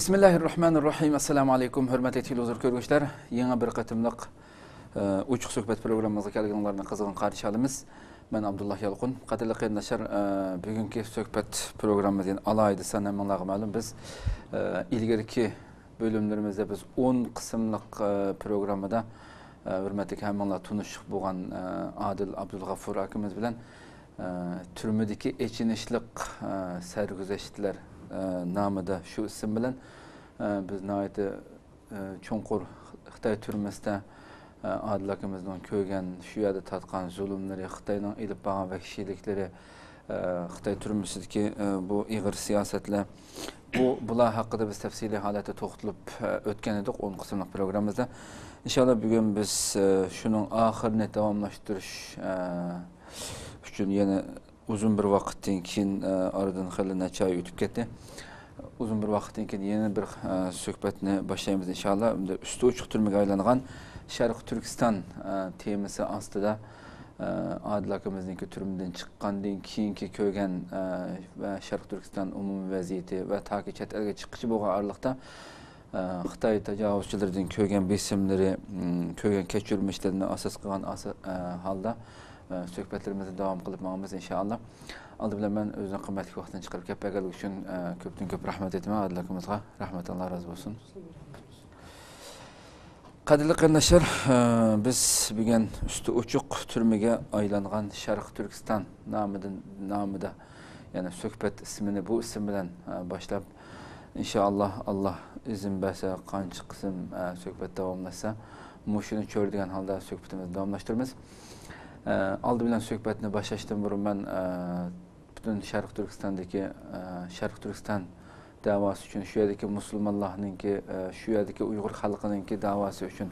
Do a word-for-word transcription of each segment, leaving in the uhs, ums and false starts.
بىسمىللاھىررەھمانىررەھىم. ئەسسالامۇ ئەلەيكۇم، ھۆرمەتلىك تېلېۋىزور كۆرگۈچىلەر. يېڭى بىر قېتىملىق، ئە، ئوچۇق سۆھبەت پروگراممىمىزغا كەلگىنىڭلارنى قىزغىن قارشى ئالىمىز. مەن ئابدۇللا يالقۇن. قەدىرلىك قېرىنداشلار، ئە، بۈگۈنكى سۆھبەت پروگراممىمىز، يەنى ئالاھىدە سان ھەممىڭلارغا مەلۇم. بىز، ئە، ئىلگىرىكى بۆلۈملىرىمىزدە بىز ئون قىسىملىق، ئە، پروگراممىدا، ئە، ھۆرمەتلىك ھەممىڭلار تونۇشلۇق بولغان، ئە، ئادىل ئابدۇلغەفۇر ئاكىمىز بىلەن، ئە، تۈرمىدىكى ئېچىنىشلىق، ئە، سەرگۈزەشتلەر، ئە، نامىدا شۇ ئىسىم بىلەن، ئە، بىز ناھايىتى، ئە، چوڭقۇر خىتاي تۈرمىسىدە، ئە، ئادىل ئاكىمىزنىڭ كۆرگەن، شۇ يەردە تارتقان زۇلۇملىرى، خىتاينىڭ ئېلىپ بارغان ۋەھشىيلىكلىرى، ئە، خىتاي تۈرمىسىدىكى، ئە، بۇ ئېغىر سىياسەتلەر، بۇ، بۇلار ھەققىدە بىز تەپسىلىي ھالەتتە توختىلىپ، ئە، ئۆتكەن ئىدۇق ئون قىسىملىق پروگراممىمىزدا. ئىنشاللا بۈگۈن بىز، ئە، شۇنىڭ ئاخىرىنى داۋاملاشتۇرۇش، ئە، ئۈچۈن يەنە ئۇزۇن بىر ۋاقىتتىن كېيىن، ئە، ئارىدىن خېلى نەچچە ئاي ئۆتۈپ كەتتى. ئۇزۇن بىر ۋاقىتتىن كېيىن يەنە بىر، ئە، سۆھبەتنى باشلايمىز ئىنشاللا. ئەمدى ئۈستى ئوچۇق تۈرمىگە ئايلانغان شەرقىي تۈركىستان، ئە، تېمىسى ئاستىدا، ئە، ئادىل ئاكىمىزنىڭكى تۈرمىدىن چىققاندىن كېيىنكى كۆرگەن، ئە، ۋە شەرقىي تۈركىستان ئومۇمىي ۋەزىيىتى ۋە تاكى چەت ئەلگە چىققىچە بولغان ئارىلىقتا، ئە، خىتاي تاجاۋۇزچىلىرىدىن كۆرگەن بېسىملىرى، م، كۆرگەن كەچۈرمىشلىرىنى ئاساس قىلغان ئاسا-، ئە، ھالدا، ئە، سۆھبەتلىرىمىزنى داۋام قىلىپ ماڭىمىز، ئىنشائاللا. ئالدى بىلەن مەن ئۆزىنىڭ قىممەتلىك ۋاقتىنى چىقىرىپ كەپ بەرگەنلىكى ئۈچۈن، ئە، كۆپتىن كۆپ رەھمەت ئېيتىمەن ئادىل ئاكىمىزغا. رەھمەت، ئاللا رازى بولسۇن. قەدىرلىك قېرىنداشلار، ئە، بىز بۈگۈن ئۈستى ئوچۇق تۈرمىگە ئايلانغان شەرقىي تۈركىستان نامىدىن، نامىدا، يەنى سۆھبەت ئىسمىنى بۇ ئىسىم بىلەن، ئە، باشلاپ، ئىنشائاللا، ئاللا ئىزىن بەرسە، قانچە قىسىم، ئە، سۆھبەت داۋاملاشسا، مۇشۇنى چۆرىدىگەن ھالدا سۆھبىتىمىزنى داۋاملاشتۇرىمىز. ئە، ئالدى بىلەن سۆھبەتنى باشلاشتىن بۇرۇن مەن، ئە، پۈتۈن شەرقىي تۈركىستاندىكى، ئە، شەرقىي تۈركىستان دەۋاسى ئۈچۈن، شۇ يەردىكى مۇسۇلمانلارنىڭكى، ئە، شۇ يەردىكى ئۇيغۇر خەلقىنىڭكى دەۋاسى ئۈچۈن،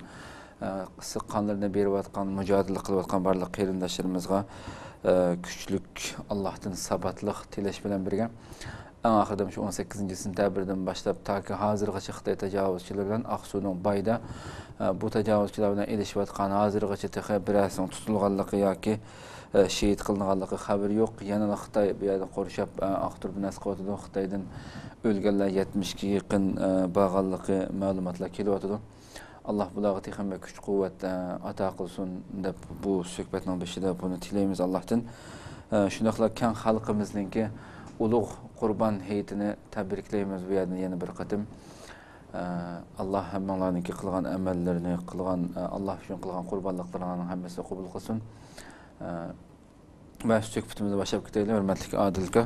ئە، ئىسسىق قانلىرىنى بېرىۋاتقان، مۇجادىلە قىلىۋاتقان بارلىق قېرىنداشلىرىمىزغا، ئە، كۈچلۈك ئاللاھتىن ساباتلىق تىلەش بىلەن بىرگە، ئەڭ ئاخىرىدا شۇ ئون سەككىزىنچى سېنتەبىردىن باشلاپ تاكى ھازىرغىچە خىتاي تاجاۋۇزچىلىرى بىلەن ئاقسۇنىڭ بايىدا، ئە، بۇ تاجاۋۇزچىلار بىلەن ئېلىشىۋاتقان، ھازىرغىچە تېخى بىرەرسىنىڭ تۇتۇلغانلىقى ياكى، ئە، شېھىت قىلىنغانلىقى خەۋىرى يوق. يەنىلا خىتاي بۇ يەردە قورشاپ، ئە، ئاق تۇرۇپ نەس قىلىۋاتىدۇ. خىتايدىن ئۆلگەنلەر يەتمىشكە يېقىن، ئە، بارغانلىقى مەلۇماتلار كېلىۋاتىدۇ. ئاللا بۇلارغا تېخىمۇ كۈچ-قۇۋۋەت، ئە، ئاتا قىلسۇن دەپ، بۇ سۆھبەتنىڭ بېشىدا بۇنى تىلەيمىز ئاللاھتىن. ئە، شۇنداقلا كەڭ خەلقىمىزنىڭكى ئۇلۇغ قۇربان ھېيتىنى تەبرىكلەيمىز بۇ يەردىن يەنە بىر قېتىم. ئە، ئاللا ھەممىڭلارنىڭكى قىلغان ئەمەللىرىنى، قىلغان، ئە، ئاللا ئۈچۈن قىلغان قۇربانلىقلىرىڭلارنىڭ ھەممىسىنى قوبۇل قىلسۇن. ئە، ۋە سۆھبىتىمىزنى باشلاپ كېتەيلى، ھۆرمەتلىك ئادىل ئاكا.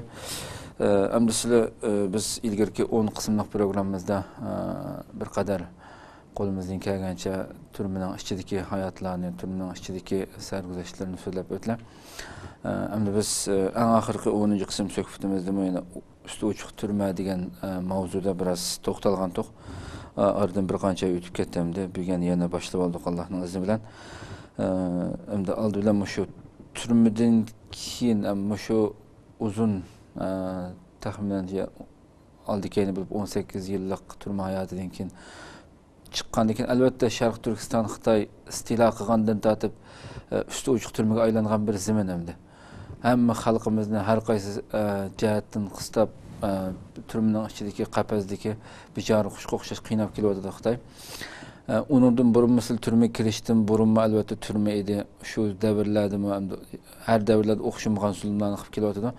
ئە، ئەمدى سىلەر، ئە، بىز ئىلگىرىكى ئون قىسىملىق پروگراممىمىزدا، ئە، بىر قەدەر قولىمىزدىن كەلگەنچە تۈرمىنىڭ ئىچىدىكى ھاياتلارنى، تۈرمىنىڭ ئىچىدىكى سەرگۈزەشتلىرىنى سۆزلەپ ئۆتتىلەر. ئە، ئەمدى بىز، ئە، ئەڭ ئاخىرقى ئونىنچى قىسىم سۆھبىتىمىزدىمۇ يەنە ئۈستى ئوچۇق تۈرمە دېگەن، ئە، ماۋزۇدا بىراز توختالغانتۇق. ئە، ئارىدىن بىر قانچە ئاي ئۆتۈپ كەتتى ئەمدى. بۈگۈن يەنە باشلىۋالدۇق، ئاللانىڭ ئىزنى بىلەن. ئە، ئەمدى ئالدى بىلەن مۇشۇ تۈرمىدىن كېيىن، ئە، مۇشۇ ئۇزۇن، ئە، تەخمىنەن يە-، ئالدى كەينى بولۇپ ئون سەككىز يىللىق تۈرمە ھاياتىدىن كېيىن چىققاندىن كېيىن، ئەلۋەتتە، شەرقىي تۈركىستان خىتاي ئىستىلا قىلغاندىن تارتىپ، ئە، ئۈستى ئوچۇق تۈرمىگە ئايلانغان بىر زېمىن ئەمدى. ھەممە خەلقىمىزنى ھەر قايسى، ئە، جەھەتتىن قىستاپ، ئە، تۈرمىنىڭ ئىچىدىكى قەپەسدىكى بىچارە قۇشقا ئوخشاش قىيناپ كېلىۋاتىدۇ خىتاي. ئە، ئۇنىڭدىن بۇرۇنمۇ سىلەر تۈرمىگە كىرىشتىن بۇرۇنمۇ، ئەلۋەتتە، تۈرمە ئىدى. شۇ دەۋرلەردىمۇ ئەمدى ھەر دەۋرلەردە ئوخشىمىغان زۇلۇملارنى قىلىپ كېلىۋاتىدۇ.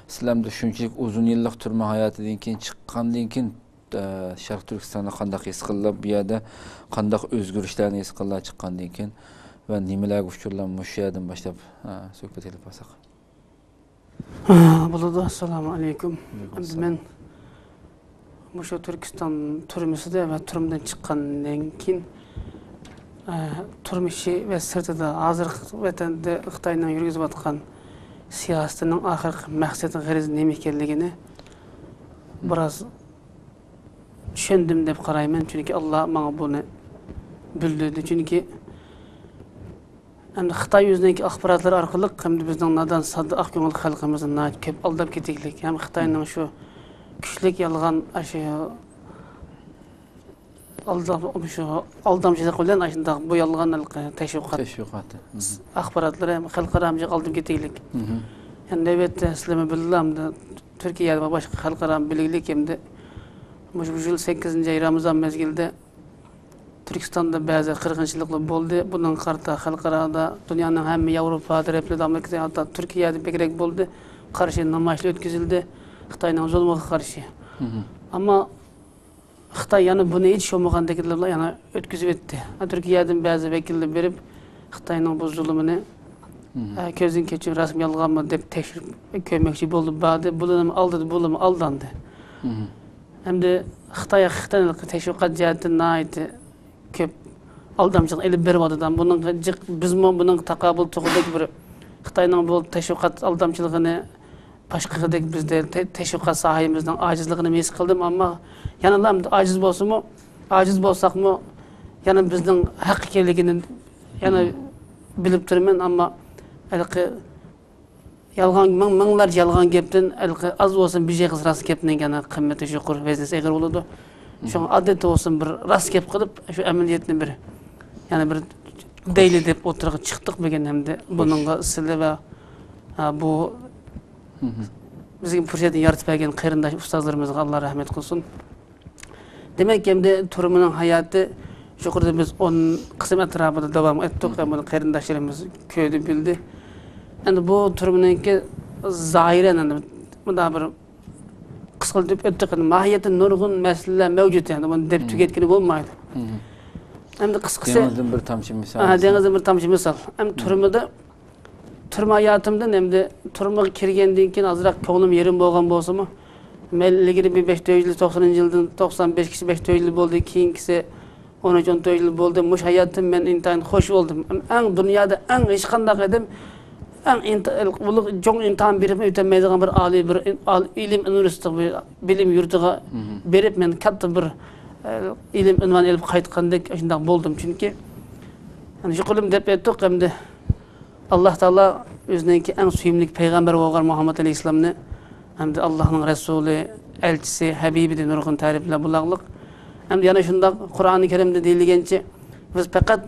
سىلەر ئەمدى شۇنچىلىك ئۇزۇن يىللىق تۈرمە ھاياتىدىن كېيىن، چىققاندىن كېيىن، ئە، شەرقىي تۈركىستاندا قانداق ھېس قىلدىلا، بۇ يەردە قانداق ئۆزگىرىشلەرنى ھېس قىلدىلا چىققاندىن كېيىن ۋە نېمىلەرگە ئۇچرىدىلا، مۇشۇ يەردىن باشلاپ، ئە، سۆھبەت ئېلىپ بارساق. بولىدۇ. ئەسسالامۇ ئەلەيكۇم. ئەمدى مەن مۇشۇ تۈركىستان تۈرمىسىدە ۋە تۈرمىدىن چىققاندىن كېيىن، ئە، تۇرمۇشى ۋە سىرتىدا، ھازىرقى ۋەتەندە خىتاينىڭ يۈرگۈزۈۋاتقان سىياسىتىنىڭ ئاخىرقى مەقسىتى، غەرىزى نېمە ئىكەنلىكىنى بىراز چۈشەندىم دەپ قارايمەن، چۈنكى ئاللا ماڭا بۇنى بىلدۈردى. چۈنكى ئەمدى خىتاي ئۆزىنىڭكى ئاخباراتلىرى ئارقىلىق ئەمدى بىزنىڭ نادان، ساددا، ئاق كۆڭۈل خەلقىمىزنى ناھايىتى كۆپ ئالداپ كېتىكلىك ھەم خىتاينىڭ شۇ كۈچلۈك يالغان، ئاشۇ ئالدام-، شۇ ئالدامچىلىقى بىلەن ئاشۇنداق بۇ يالغان ھېلىقى تەشۋىقات، تەشۋىقات. ئاخباراتلىرى ھەم خەلقئارا ئالدىن كېتىگلىك. يەنى نۆۋەتتە سىلەرمۇ بىلىلا، ئەمدى تۈركىيە ۋە باشقا خەلقئارا بىلىگلىك ئەمدى مۇشۇ، مۇشۇ يىل سەككىزىنچى ئاي رامىزان مەزگىلىدە تۈركىستاندا بەزى قىرغىنچىلىقلار بولدى. بۇنىڭغا قارىتا خەلقئارادا، دۇنيانىڭ ھەممە ياۋروپا تەرەپلىرىدە، ئامېرىكىدا، ھەتتا تۈركىيەدە بەكرەك بولدى. قارشى نامايىشلار ئۆتكۈزۈلدى، خىتاينىڭ زۇلمىغا قارشى. ئەمما خىتاي يەنە بۇنى ھېچ بولمىغاندەك يەنە ئۆتكۈزۈۋەتتى. تۈركىيەدىن بەزى ۋەكىللەر بېرىپ، خىتاينىڭ بۇ زۇلۇمىنى، ئە، كۆزدىن كەچۈرۈپ، راستمۇ يالغانمۇ دەپ تەكشۈرۈپ كۆرمەكچى بولدى، باردى. بۇلارمۇ ئالدىدى، بۇلارمۇ ئالداندى. ئەمدى خىتاي ھەقىقەتەن تەشۋىقات جەھەتتىن ناھايىتى كۆپ ئالدامچىلىق ئېلىپ بېرىۋاتىدۇ. بۇنىڭغا جىق، بىزمۇ بۇنىڭغا تاقابىل تۇرغۇدەك بىر خىتاينىڭ بۇ تەشۋىقات ئالدامچىلىقىنى باشقىدەك بىزدە تە-، تەشۋىقات ساھەمىزنىڭ ئاجىزلىقىنى ھېس قىلدىم، ئەمما يەنىلا ئاجىز بولسىمۇ، ئاجىز بولساقمۇ، يەنە بىزنىڭ ھەق ئىكەنلىكىنى يەنە بىلىپ تۇرىمەن، ئەمما ھېلىقى يالغان، مىڭ، مىڭلارچە يالغان گەپتىن ھېلىقى ئاز بولسۇن بىر ئېغىز راست گەپنىڭ يەنە قىممىتى يۇقىرى، ۋەزنىسى ئېغىر بولىدۇ. شۇڭا ئادەتتە بولسۇن بىر راست گەپ قىلىپ، شۇ ئەمەلىيەتنى بىر، يەنە بىر دەيلى دەپ ئوتتۇرىغا چىقتۇق بۈگۈن ھەمدە بۇنىڭغا سىلى ۋە، ھە، بۇ بىزگە پۇرسەتنى يارىتىپ بەرگەن قېرىنداش ئۇستازلىرىمىزغا ئاللا رەھمەت قىلسۇن. دېمەك، ئەمدى تۈرمىنىڭ ھاياتى، يۇقىرىدا بىز ئون قىسىم ئەتراپىدا داۋام ئەتتۇق. ئەمدى قېرىنداشلىرىمىز كۆردى، بىلدى. ئەمدى بۇ تۈرمىنىڭكى زاھىرەن، ئەمدى مۇنداق بىر قىسقىلىتىپ ئۆتتۇق. ئەمدى ماھىيەتتە نۇرغۇن مەسىلىلەر مەۋجۇت، ئەمدى بۇنى دەپ تۈگەتكىلى بولمايدۇ. ئەمدى قىسقىسى، دېڭىزدىن بىر تامچە مىسال. ھە، دېڭىزدىن بىر تامچە مىسال. ئەمدى تۈرمىدە تۈرمە ھاياتىمدىن ئەمدى تۈرمىگە كىرگەندىن كېيىن ئازراق كۆڭلۈم يېرىم بولغان بولسىمۇ، مەن ئىلگىرى بىر بەش تۆت يىل، توقسىنىنچى يىلدىن توقسان بەشكىچە بەش تۆت يىل بولدى، كېيىنكىسى ئون ئۈچ، ئون تۆت يىل بولدى. مۇشۇ ھاياتتىن مەن ئىنتايىن خۇش بولدۇم. ئەڭ دۇنيادا ئەڭ ھېچقانداق ئادەم ئەڭ ئىنت-، ئۇلۇغ چوڭ ئىمتىھان بېرىپمۇ ئۆتەلمەيدىغان بىر ئالىي، بىر ئال-، ئىلىم ئۇنىۋېرسىتېتىغا، بىلىم يۇرتىغا بېرىپ، مەن كاتتا بىر، ئە، ئىلىم ئۇنۋانى ئېلىپ قايتقاندەك شۇنداق بولدۇم. چۈنكى، يەنى، يۇقىرىدا دەپ ئۆتتۇق ئەمدى. ئاللا تائالا ئۆزىنىڭكى ئەڭ سۆيۈملۈك پەيغەمبەر بولغان مۇھەممەد ئەلەيھىسسالامنى ھەمدە ئاللانىڭ رەسۇلى، ئەلچىسى، ھەبىبى دەپ نۇرغۇن تەرىپلەر بولاغلىق. ھەمدە يەنە شۇنداق قۇرئانى كەرىمدە دېيىلگەنچە، بىز پەقەت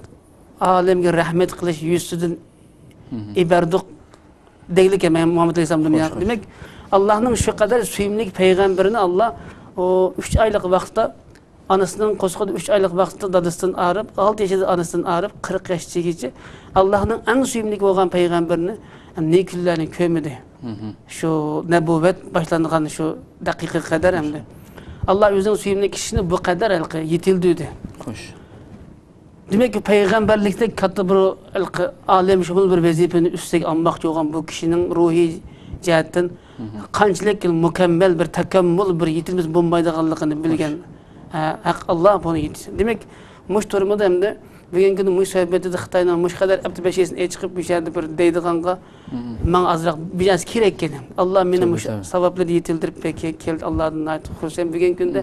ئالەمگە رەھمەت قىلىش يۈزىسىدىن ئىبەردۇق دەيلىك مۇھەممەد ئەلەيھىسسالام دۇنياغا. دېمەك، ئاللانىڭ شۇ قەدەر سۆيۈملۈك پەيغەمبىرىنى ئاللا ئۇ ئۈچ ئايلىق ۋاقىتتا ئانىسىنىڭ قورسىقىدا ئۈچ ئايلىق ۋاقىتتا دادىسىدىن ئايرىپ، ئالتە ياشىدا ئانىسىدىن ئايرىپ، قىرىق ياشقىچە ئاللانىڭ ئەڭ سۆيۈملۈك بولغان پەيغەمبىرىنى نى كۈنلەرنى كۆرمىدى. شۇ نەبۇۋۋەت باشلانغان شۇ دەقىقىگە قەدەر ئەمدى. ئاللا ئۆزىنىڭ سۆيۈملۈك كىشىنى بۇ قەدەر ھېلىقى يېتىلدۈردى. دېمەك، پەيغەمبەرلىكتەك كاتتا بىر ھېلىقى ئالەمشۇمۇل بىر ۋەزىپىنى ئۈستىگە ئالماقچى بولغان بۇ كىشىنىڭ روھىي جەھەتتىن قانچىلىك مۇكەممەل بىر تاكاممۇل بىر يېتىلمىسە بولمايدىغانلىقىنى بىلگەن. ھە، ھەق ئاللا بۇنى يېتىش. دېمەك، مۇشۇ تۈرمىدە ئەمدى بۈگۈنكى كۈندە مۇشۇ سۆھبىتىدە خىتاينىڭ مۇشۇ قەدەر ئەپتى بەشىسىنى ئېچىقىپ، بۇ يەردە بىر دەيدىغانغا ماڭا ئازراق بىر نەرسە كېرەك ئىكەن. ئاللا مېنى مۇشۇ ساۋابلارنى يېتىلدۈرۈپ كەلدى. ئاللادىن ناھايىتى خۇرسەن بۈگۈنكى كۈندە.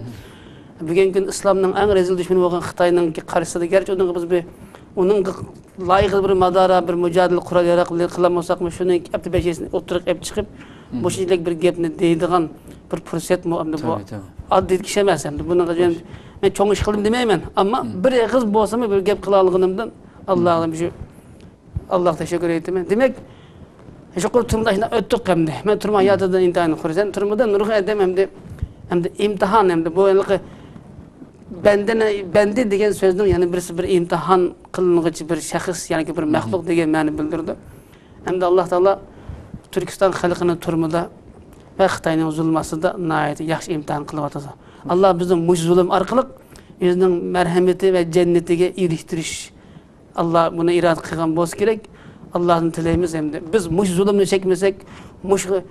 بۈگۈنكى كۈندە ئىسلامنىڭ ئەڭ رەزىل دۈشمىنى بولغان خىتاينىڭ قارشىسىدا گەرچە ئۇنىڭغا بىز بىر، ئۇنىڭغا لايىق بىر مادارا، بىر مۇجادىلە قورال ياراق بىلەن قىلالمىساقمۇ، شۇنىڭ ئەپتى بەشىسىنى ئوتتۇرىغا ئېلىپ چىقىپ، مۇشۇنچىلىك بىر گەپنى دەيدىغان بىر پۇرسەتمۇ ئەمدى بۇ ئاددىي كىشى ئەمەس. ئەمدى بۇنىڭغا مەن، مەن چوڭ ئىش قىلدىم دېمەيمەن، ئەمما بىر ئېغىز بولسىمۇ بىر گەپ قىلالىغىنىمدىن ئاللاغا شۇ، ئاللاغا تەشەككۈر ئېيتىمەن. دېمەك، يۇقىرى تۈرمىدە شۇنداق ئۆتتۇق ئەمدى. مەن تۈرمە ھاياتىدىن ئىنتايىن خۇرسەن. تۈرمىدە نۇرغۇن ئادەم ئەمدى، ئەمدى ئىمتىھان ئەمدى بۇ ھېلىقى بەندىنى، بەندە دېگەن سۆزنىڭ يەنە بىرسى بىر ئىمتىھان قىلىنغۇچى بىر شەخس ياكى بىر مەخلۇق دېگەن مەنىنى بىلدۈرىدۇ. ئەمدى ئاللا تائالا تۈركىستان خەلقىنى تۈرمىدە ۋە خىتاينىڭ زۇلمى ئاستىدا ناھايىتى ياخشى ئىمتىھان قىلىۋاتىدۇ. ئاللا بىزنى مۇشۇ زۇلۇم ئارقىلىق ئۆزىنىڭ مەرھەمىتى ۋە جەننىتىگە ئېرىشتۈرۈش، ئاللا بۇنى ئىرادە قىلغان بولسا كېرەك. ئاللادىن تىلەيمىز ئەمدى. بىز مۇشۇ زۇلۇمنى چەكمىسەك، مۇشۇ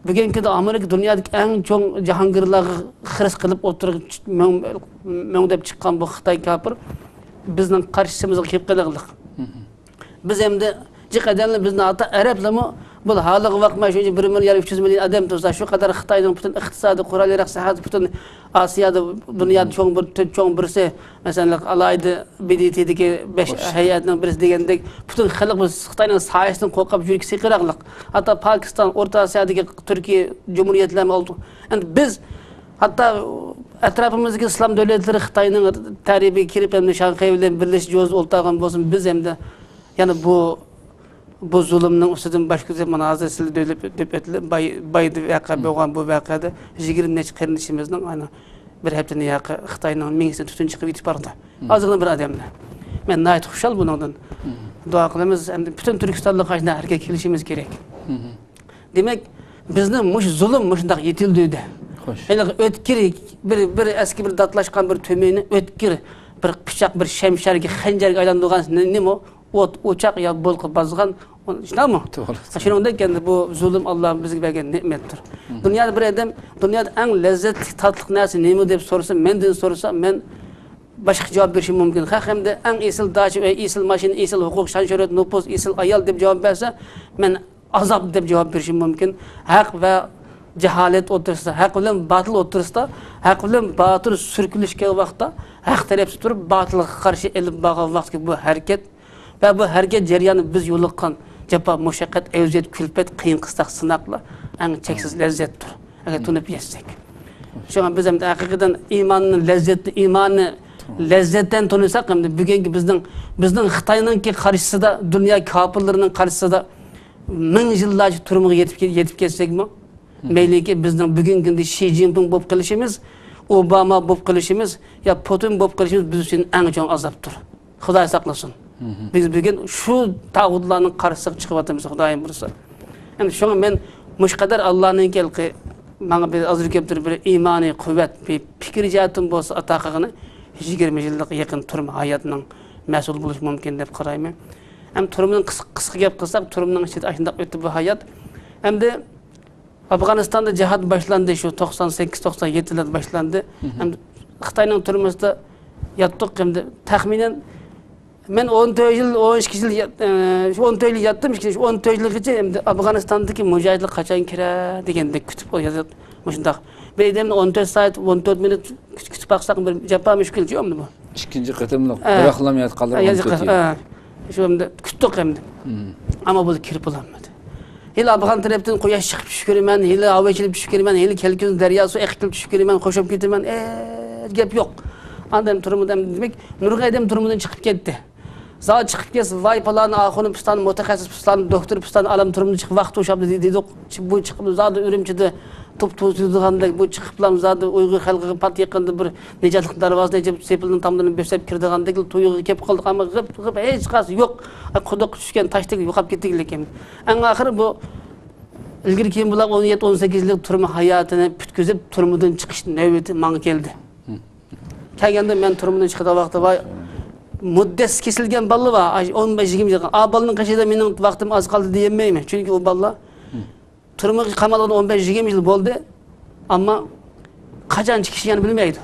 بۈگۈنكى كۈندە ئامېرىكا دۇنيادىكى ئەڭ چوڭ جاھانگىرلارغا خىرىس قىلىپ ئوتتۇرىغا چۈ-، مۆڭ-، مۆڭدەپ چىققان بۇ خىتاي كاپىر بىزنىڭ قارشىمىزغا كېلىپ قېلىغلىق. بىز ئەمدى جىق ئادەملەر بىزنى ھەتتا ئەرەبلەرمۇ بۇ ھالىغا باقماي شۇنچە بىر مىليار ئۈچ يۈز مىليون ئادەم تۇرسا، شۇ قەدەر خىتاينىڭ پۈتۈن ئىقتىسادىي قورال ياراق ساھەسى پۈتۈن ئاسىيادا، دۇنيادا چوڭ بىر، تۆت چوڭ بىرسى، مەسىلەن، ئالاھىدە ب د ت دىكى بەش ھەيئەتنىڭ بىرسى دېگەندەك، پۈتۈن خەلق بىز خىتاينىڭ سايىسىدىن قورقۇپ يۈرىكى سىرقىراقلىق. ھەتتا پاكىستان، ئورتا ئاسىيادىكى تۈركىي جۇمھۇرىيەتلەرمۇ ئولتۇر-، ئەمدى بىز ھەتتا ئەتراپىمىزدىكى ئىسلام دۆلەتلىرى خىتاينىڭ تەرىپىگە كىرىپ، ئەمدى شاڭخەي بىلەن بىرلىشىپ جوزىدا ئولتۇرغان بولسىمۇ، بىز ئەمدى يەنە بۇ، بۇ زۇلۇمنىڭ ئۈستىدىن باش كۆتۈرۈپ، مانا ھازىر سىلەر دۆلەت دەپ ئۆتۈلۈپ، باي-، بايدا ۋەقە بولغان بۇ ۋەقەدە يىگىرمە نەچچە قېرىندىشىمىزنىڭ ئانا بىر ھەپتىنى ياقى خىتاينىڭ مېڭىسىدىن تۈتۈن چىقىپ يېتىپ بارىدۇ. ئازغىنا بىر ئادەملەر. مەن ناھايىتى خۇشال بۇنىڭدىن. دۇئا قىلىمىز، ئەمدى پۈتۈن تۈركىستانلىق ئاشۇنداق ھەرىكەتكە كېلىشىمىز كېرەك. دېمەك، بىزنى مۇشۇ زۇلۇم مۇشۇنداق يېتىلدۈردى. خوش. ھېلىقى ئۆتكۈر، بىر، بىر ئەسكى بىر داتلاشقان بىر تۈمەننى ئۆتكۈر، بىر پىچاق، بىر شەمشەرگە، خەنجەرگە ئايلاندۇرغان نېمە ئۇ؟ ئوت، ئوچاق يا بولقا بازغان، شۇنداقمۇ؟ توغرا. شۇنىڭدەك ئەمدى بۇ زۇلۇم ئاللا بىزگە بەرگەن نېمەتتۇر. دۇنيادا بىر ئادەم، دۇنيادا ئەڭ لەززەتلىك، تاتلىق نەرسە نېمە دەپ سورىسا، مەندىن سورىسا، مەن باشقىچە جاۋاب بېرىشىم مۇمكىن. خەق ئەمدى ئەڭ ئېسىل داچا ئۆي، ئېسىل ماشىنا، ئېسىل ھوقۇق، شان-شۆھرەت، نوپۇس، ئېسىل ئايال دەپ جاۋاب بەرسە، مەن ئازاب دەپ جاۋاب بېرىشىم مۇمكىن. ھەق ۋە جاھالەت ئوتتۇرىسىدا، ھەق بىلەن باتىل ئوتتۇرىسىدا، ھەق بىلەن باتىل سۈركىلىشكەن ۋاقىتتا، ھەق تەرەپتە تۇرۇپ، باتىلغا قارشى ئېلىپ بارغان ۋاقىتتىكى بۇ ھەرىكەت ۋە بۇ ھەرىكەت جەريانىدا بىز يولۇققان جاپا، مۇشەققەت، ئەۋزىيەت، كۈلپەت، قىيىن قىستاق سىناقلار ئەڭ چەكسىز لەززەتتۇر. ئەگەر تونۇپ يەتسەك. شۇڭا بىز ئەمدى ھەقىقەتەن ئىماننى لەززەتتە، ئىماننى لەززەتتىن تونۇساق، ئەمدى بۈگۈنكى بىزنىڭ، بىزنىڭ خىتاينىڭكى قارشىسىدا، دۇنيا كاپىرلىرىنىڭ قارشىسىدا مىڭ يىللارچە تۈرمىگە يېتىپ، يېتىپ كەتسەكمۇ، مەيلىكى بىزنىڭ بۈگۈنكى كۈندە شى جىنپىڭ بولۇپ قېلىشىمىز، ئوباما بولۇپ قېلىشىمىز يا پۇتىن بولۇپ قېلىشىمىز بىز ئۈچۈن ئەڭ چوڭ ئازابتۇر. خۇداي ساقلىسۇن. بىز بۈگۈن شۇ تاغۇتلارنىڭ قارشىسىغا چىقىۋاتىمىز، خۇدايىم بۇيرۇسا. ئەمدى شۇڭا مەن مۇشۇ قەدەر ئاللانىڭكى ھېلىقى ماڭا بىر ئازدۇر كۆپتۇر بىر ئىمانىي قۇۋۋەت، بىر پىكىر جەھەتتىن بولسا ئاتا قىلغىنى يىگىرمە يىللىق يېقىن تۈرمە ھاياتنىڭ مەسئۇلى بولۇش مۇمكىن دەپ قارايمەن. ئەم، تۈرمىنىڭ قىس-، قىسقا گەپ قىلساق، تۈرمىنىڭ ئىچىدە ئاشۇنداق ئۆتتى بۇ ھايات. ئەمدى ئافغانىستاندا جىھاد باشلاندى، شۇ توقسان سەككىز، توقسان يەتتىلەردە باشلاندى. ئەمدى خىتاينىڭ تۈرمىسىدە ياتتۇق، ئەمدى تەخمىنەن مەن ئون تۆت يىل، ئون ئىككى يىل يات-، ئە، شۇ ئون تۆت يىل ياتتىم، شۇ ئون تۆت يىلغىچە ئەمدى ئافغانىستاندىكى مۇجاھىدلار قاچان كىرەر دېگەندەك كۈتۈپ ئولتۇردۇق. مۇشۇنداق. بىر ئادەمنى ئون تۆت سائەت، ئون تۆت مىنۇت كۈت-، كۈتۈپ باقساق بىر جاپا مۈشكۈلچۇ ئەمدى بۇ. ئىككىنچى قېتىملىق. ئە. بىراقلام ياتقانلار ئە، ئون تۆت يىل. ئە. شۇ ئەمدى كۈتتۇق ئەمدى. ئەمما بۇ كىرىپ بولالمىدى. ھېلى ئافغان تەرەپتىن قۇياش چىقىپ چۈشۈپ كۆرىمەن، ھېلى ھاۋا ئېچىلىپ چۈشۈپ كۆرىمەن، ھېلى كەلكۈن دەريا سۇ ئېقىپ كېلىپ چۈشۈپ كۆرىمەن، خوشاپ كېتىمەن، ئە، گەپ يوق. ئاندىن تۈرمىدىن، دېمەك، نۇرغۇن ئادەم تۈرمىدىن چىقىپ كەتتى. زادى چىقىپ كەتسە، ۋاي، پالان ئاخۇنۇم، پىستان مۇتەخەسسىس، پىستان دوكتور، پىستان ئالىم تۈرمىدىن چىقىپ ۋاقىت توشاپتۇ دېدۇق. بۇ چىقىپ زادى ئۈرۈمچىدە توپ توزۇيدىغاندەك، بۇ چىقىپلام زادى ئۇيغۇر خەلقىگە پات يېقىندا بىر نىجاتلىق دەرۋازىنى ئېچىپ، سېپىلنىڭ تاملىرىنى بۆسەپ كىرىدىغاندەك تۇيغۇغا كېلىپ قالدۇق. ئەمما غىپ، غىپ، ھېچقايسى يوق. قۇدۇققا چۈشكەن تاشتەك يوقاپ كېتىگىلىكىن. ئەڭ ئاخىرى بۇ ئىلگىرى كېيىن بۇلار ئون يەتتە، ئون سەككىز يىللىق تۈرمە ھاياتىنى پۈتكۈزۈپ، تۈرمىدىن چىقىش نۆۋىتى ماڭا كەلدى. كەلگەندە مەن تۈرمىدىن چىقىدىغان ۋاقىتتا، ۋاي، مۇددەتسى كېسىلگەن بالىلار بار، ئاشۇ ئون بەش، يىگىرمە يىل. ئا بالىنىڭ قېشىدا مېنىڭ ۋاقتىم ئاز قالدى دېيەلمەيمەن. چۈنكى ئۇ بالىلار تۈرمىگە قامالغىلى ئون بەش، يىگىرمە يىل بولدى. ئەمما قاچان چىقىشىنى يەنە بىلمەيدۇ.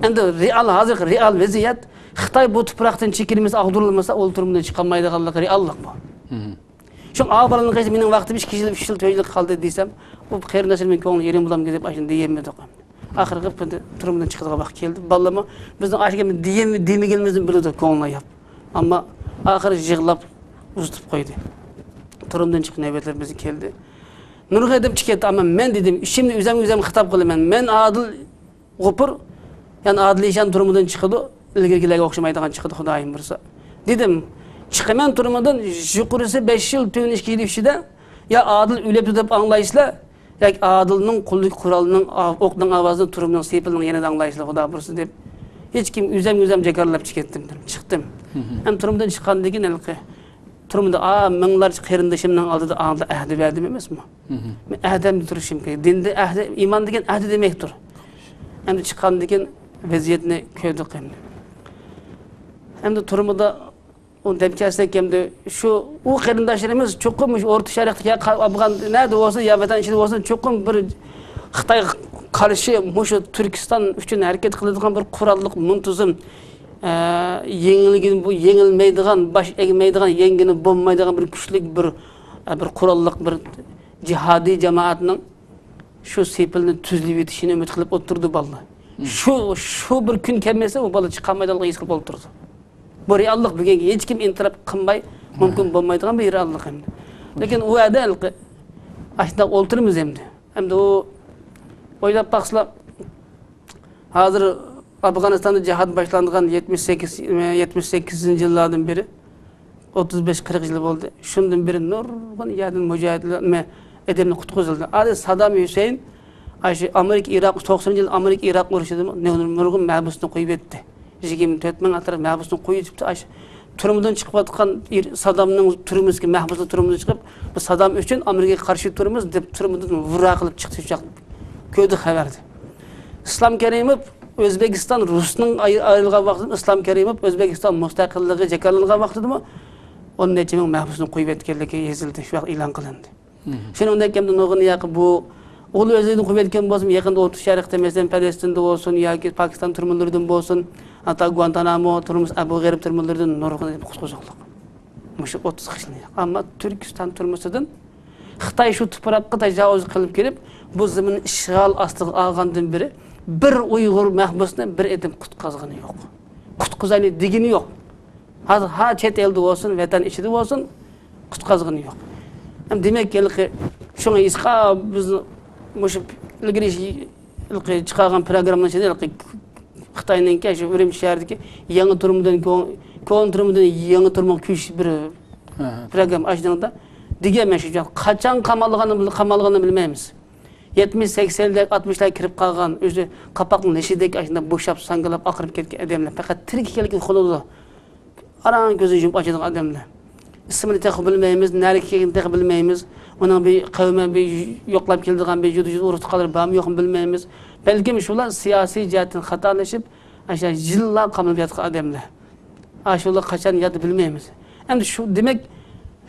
ئەمدى رېئال، ھازىرقى رېئال ۋەزىيەت، خىتاي بۇ تۇپراقتىن چېكىنمىسە، ئاغدۇرۇلمىسا، ئۇ تۈرمىدىن چىقالمايدىغانلىقى رېئاللىق بۇ. شۇڭا ئا بالىنىڭ قېشىدا مېنىڭ ۋاقتىم ئىككى يىل، ئۈچ يىل، تۆت يىل قالدى دېسەم، بۇ قېرىنداشلىرىمنىڭ كۆڭلى يېرىم بولامدۇ دەپ ئاشۇنى دېيەلمىدۇق. ئاخىرقى تۈرمىدىن چىقىدىغان ۋاقىت كەلدى. بالىلارمۇ بىزنىڭ ئاشۇ گەپنى دېيەلمە-، دېمىگىنىمىزنى بىلىدۇ، كۆڭلى ئاياپ. ئەمما ئاخىرى يىغلاپ ئۇزىتىپ قويدى. تۈرمىدىن چىقىش نۆۋەتلىرى بىزگە كەلدى. نۇرغۇن ئادەم چىقىپ كەتتى، ئەمما مەن دېدىم، ئىچىمدە ئۆزۈمگە ئۆزۈم خىتاب قىلىمەن. مەن ئادىل غوپۇر، يەنى ئادىل ئىشان تۈرمىدىن چىقىدۇ، ئىلگىرىكىلەرگە ئوخشىمايدىغان چىقىدۇ، خۇدايىم بۇيرۇسا. دېدىم، چىقىمەن تۈرمىدىن، يۇقىرىسى بەش يىل، تۆۋىنى ئىككى يىل ئىچىدە يا ئادىل ئۆلۈپتۇ دەپ ئاڭلايسىلەر، ياكى ئادىلنىڭ قولىدىكى قورالنىڭ ئاۋ-، ئوقنىڭ ئاۋازىنى تۈرمىنىڭ سېپىلىنىڭ يېنىدا ئاڭلايسىلەر، خۇدا بۇيرۇسا دەپ، ھېچكىم ئۆزۈمگە ئۆزۈم جاكارلاپ چىقىپ كەتتىم، چىقتىم. ھەم تۈرمىدىن چىققاندىن كېيىن ھېلىقى تۈرمىدە، ئا، مىڭلارچە قېرىندىشىمنىڭ ئالدىدا ئاڭدا ئەھدى بەردىم ئەمەسمۇ؟ مەن ئەھدىمدە تۇرۇشۇم كېرەك. دىندا ئەھدى، ئىمان دېگەن ئەھدى دېمەكتۇر. ئەمدى چىققاندىن كېيىن ۋەزىيەتنى كۆردۇق ئەمدى. ئەمدى تۈرمىدە ئۇنى دەپ كەلسەك، ئەمدى شۇ، ئۇ قېرىنداشلىرىمىز چوقۇم مۇشۇ ئورتا شەرقتىكى يا قا-، ئافغان نەدە بولسۇن، يا ۋەتەن ئىچىدە بولسۇن، چوقۇم بىر خىتايغا قارشى مۇشۇ تۈركىستان ئۈچۈن ھەرىكەت قىلىدىغان بىر قوراللىق، مۇنتىزىم، ئە، يېڭىلگىن-، بۇ يېڭىلمەيدىغان، باش ئەگمەيدىغان، يەڭگىلى بولمايدىغان بىر كۈچلۈك بىر، ئە، بىر قوراللىق، بىر جىھادىي جامائەتنىڭ شۇ سېپىلنى تۈزلىۋېتىشىنى ئۈمىد قىلىپ ئولتۇردى بالىلار. شۇ، شۇ بىر كۈن كەلمىسە، ئۇ بالا چىقالمايدىغانلىقىنى ھېس قىلىپ ئولتۇرىدۇ. بۇ رېئاللىق، بۈگۈنكى ھېچكىم ئېتىراپ قىلماي، مۇمكىن بولمايدىغان بىر رېئاللىق ئەمدى. لېكىن ئۇ يەردە ھېلىقى ئاشۇنداق ئولتۇرىمىز ئەمدى. ئەمدى ئۇ ئويلاپ باقسىلا، ھازىر ئافغانىستاندا جىھاد باشلانغان يەتمىش سەككىز، يەتمىش سەككىزىنچى يىللاردىن بېرى ئوتتۇز بەش، قىرىق يىل بولدى. شۇندىن بېرى نۇرغۇن يەردىن مۇجاھىدلار، نېمە، ئادەملەر قۇتقۇزۇلدى. ھازىر سادام ھۈسەيىن ئاشۇ ئامېرىكا ئىراق، توقسىنىنچى يىل ئامېرىكا ئىراق ئۇرۇشىدا نۇرغۇن مەھبۇسنى قويۇۋەتتى. يىگىرمە تۆت مىڭ ئەتراپ مەھبۇسنى قويۇۋېتىپتۇ. ئاشۇ تۈرمىدىن چىقىۋاتقان ئىر-، سادامنىڭ تۈرمىسىگە، مەھبۇسنىڭ تۈرمىدىن چىقىپ، بىز سادام ئۈچۈن ئامېرىكىغا قارشى تۇرىمىز دەپ تۈرمىدىن ۋۇراقىلىپ چىقتى شۇ چاغدا. كۆردۇق خەۋەردە. ئىسلام كەرىموف ئۆزبېكىستان، رۇسنىڭ ئاي-، ئايرىلغان ۋاقتىدا، ئىسلام كەرىموف ئۆزبېكىستان مۇستەقىللىقى جاكارلانغان ۋاقتىدىمۇ ئون نەچچە مىڭ مەھبۇسنى قويۇۋەتكەنلىكى يېزىلدى، شۇ ۋاقىت ئېلان قىلىندى. مم. شۇنىڭدەك ئەمدى نۇرغۇن ياقى بۇ ئۇل ئۆزىدىن قويۇۋەتكەن بولسىمۇ، يېقىندا ئوتتۇز شەرقتە، مەسىلەن، پەلەستىندە بولسۇن ياكى پاكىستان تۈرمىلىرىدىن بولسۇن، ھەتتا گۇانتانامو تۈرمىسى، ئەبۇ غېرىب تۈرمىلىرىدىن نۇرغۇن قۇتقۇزۇقلۇق. مۇشۇ ئوتتۇز قىشنى. ئەمما تۈركىستان تۈرمىسىدىن خىتاي شۇ تۇپراققا تاجاۋۇز قىلىپ كىرىپ، بۇ زېمىننى ئىشغال ئاستىغا ئالغاندىن بېرى بىر ئۇيغۇر مەھبۇسنى بىر ئادەم قۇتقۇزغىنى يوق. قۇتقۇزايلى دېگىنى يوق. ھازىر ھا چەت ئەلدە بولسۇن، ۋەتەن ئىچىدە بولسۇن، قۇتقازغىنى يوق. ھەم دېمەك، ھېلىقى شۇڭا ھېسقا بىز مۇشۇ ئىلگىرى ھېلىقى چىقارغان پروگراممىنىڭ ئىچىدە ھېلىقى خىتاينىڭكى شۇ ئۈرۈمچى شەھىرىدىكى يېڭى تۈرمىدىن كو-، كونا تۈرمىدىن يېڭى تۈرمىگە كۆچۈش بىر ھە، ھە. پروگرامما ئاشۇنىڭدا دېگەنمەن شۇ، قاچان قامالغاننى بىل-، قامالغىنىنى بىلمەيمىز. يەتمىش، سەكسەنلەر، ئاتمىشلار كىرىپ قالغان، ئۆزى قاپاقنىڭ نېشىدەك ئاشۇنداق بوشاپ، ساڭگىلاپ ئاقىرىپ كەتكەن ئادەملەر پەقەت تىرىك ئىكەنلىكىنى قىلىدۇ. ئاران كۆزىنى يۇمۇپ ئاچىدىغان ئادەملەر. ئىسمىنى تېخى بىلمەيمىز، نەدىكى ئىكەنلىكىنى تېخى بىلمەيمىز. ئۇنىڭ بىر قەۋمى، بىر يوقلاپ كېلىدىغان بىر يۇرت، يۇرت ئۇرۇق تۇغقانلىرى بارمۇ يوقمۇ بىلمەيمىز. بەلكىم شۇلار سىياسىي جەھەتتىن خاتالىشىپ، ئاشۇ يىللار قامىلىپ ياتقان ئادەملەر. ئاشۇلار قاچان ياتتى بىلمەيمىز. ئەمدى شۇ، دېمەك،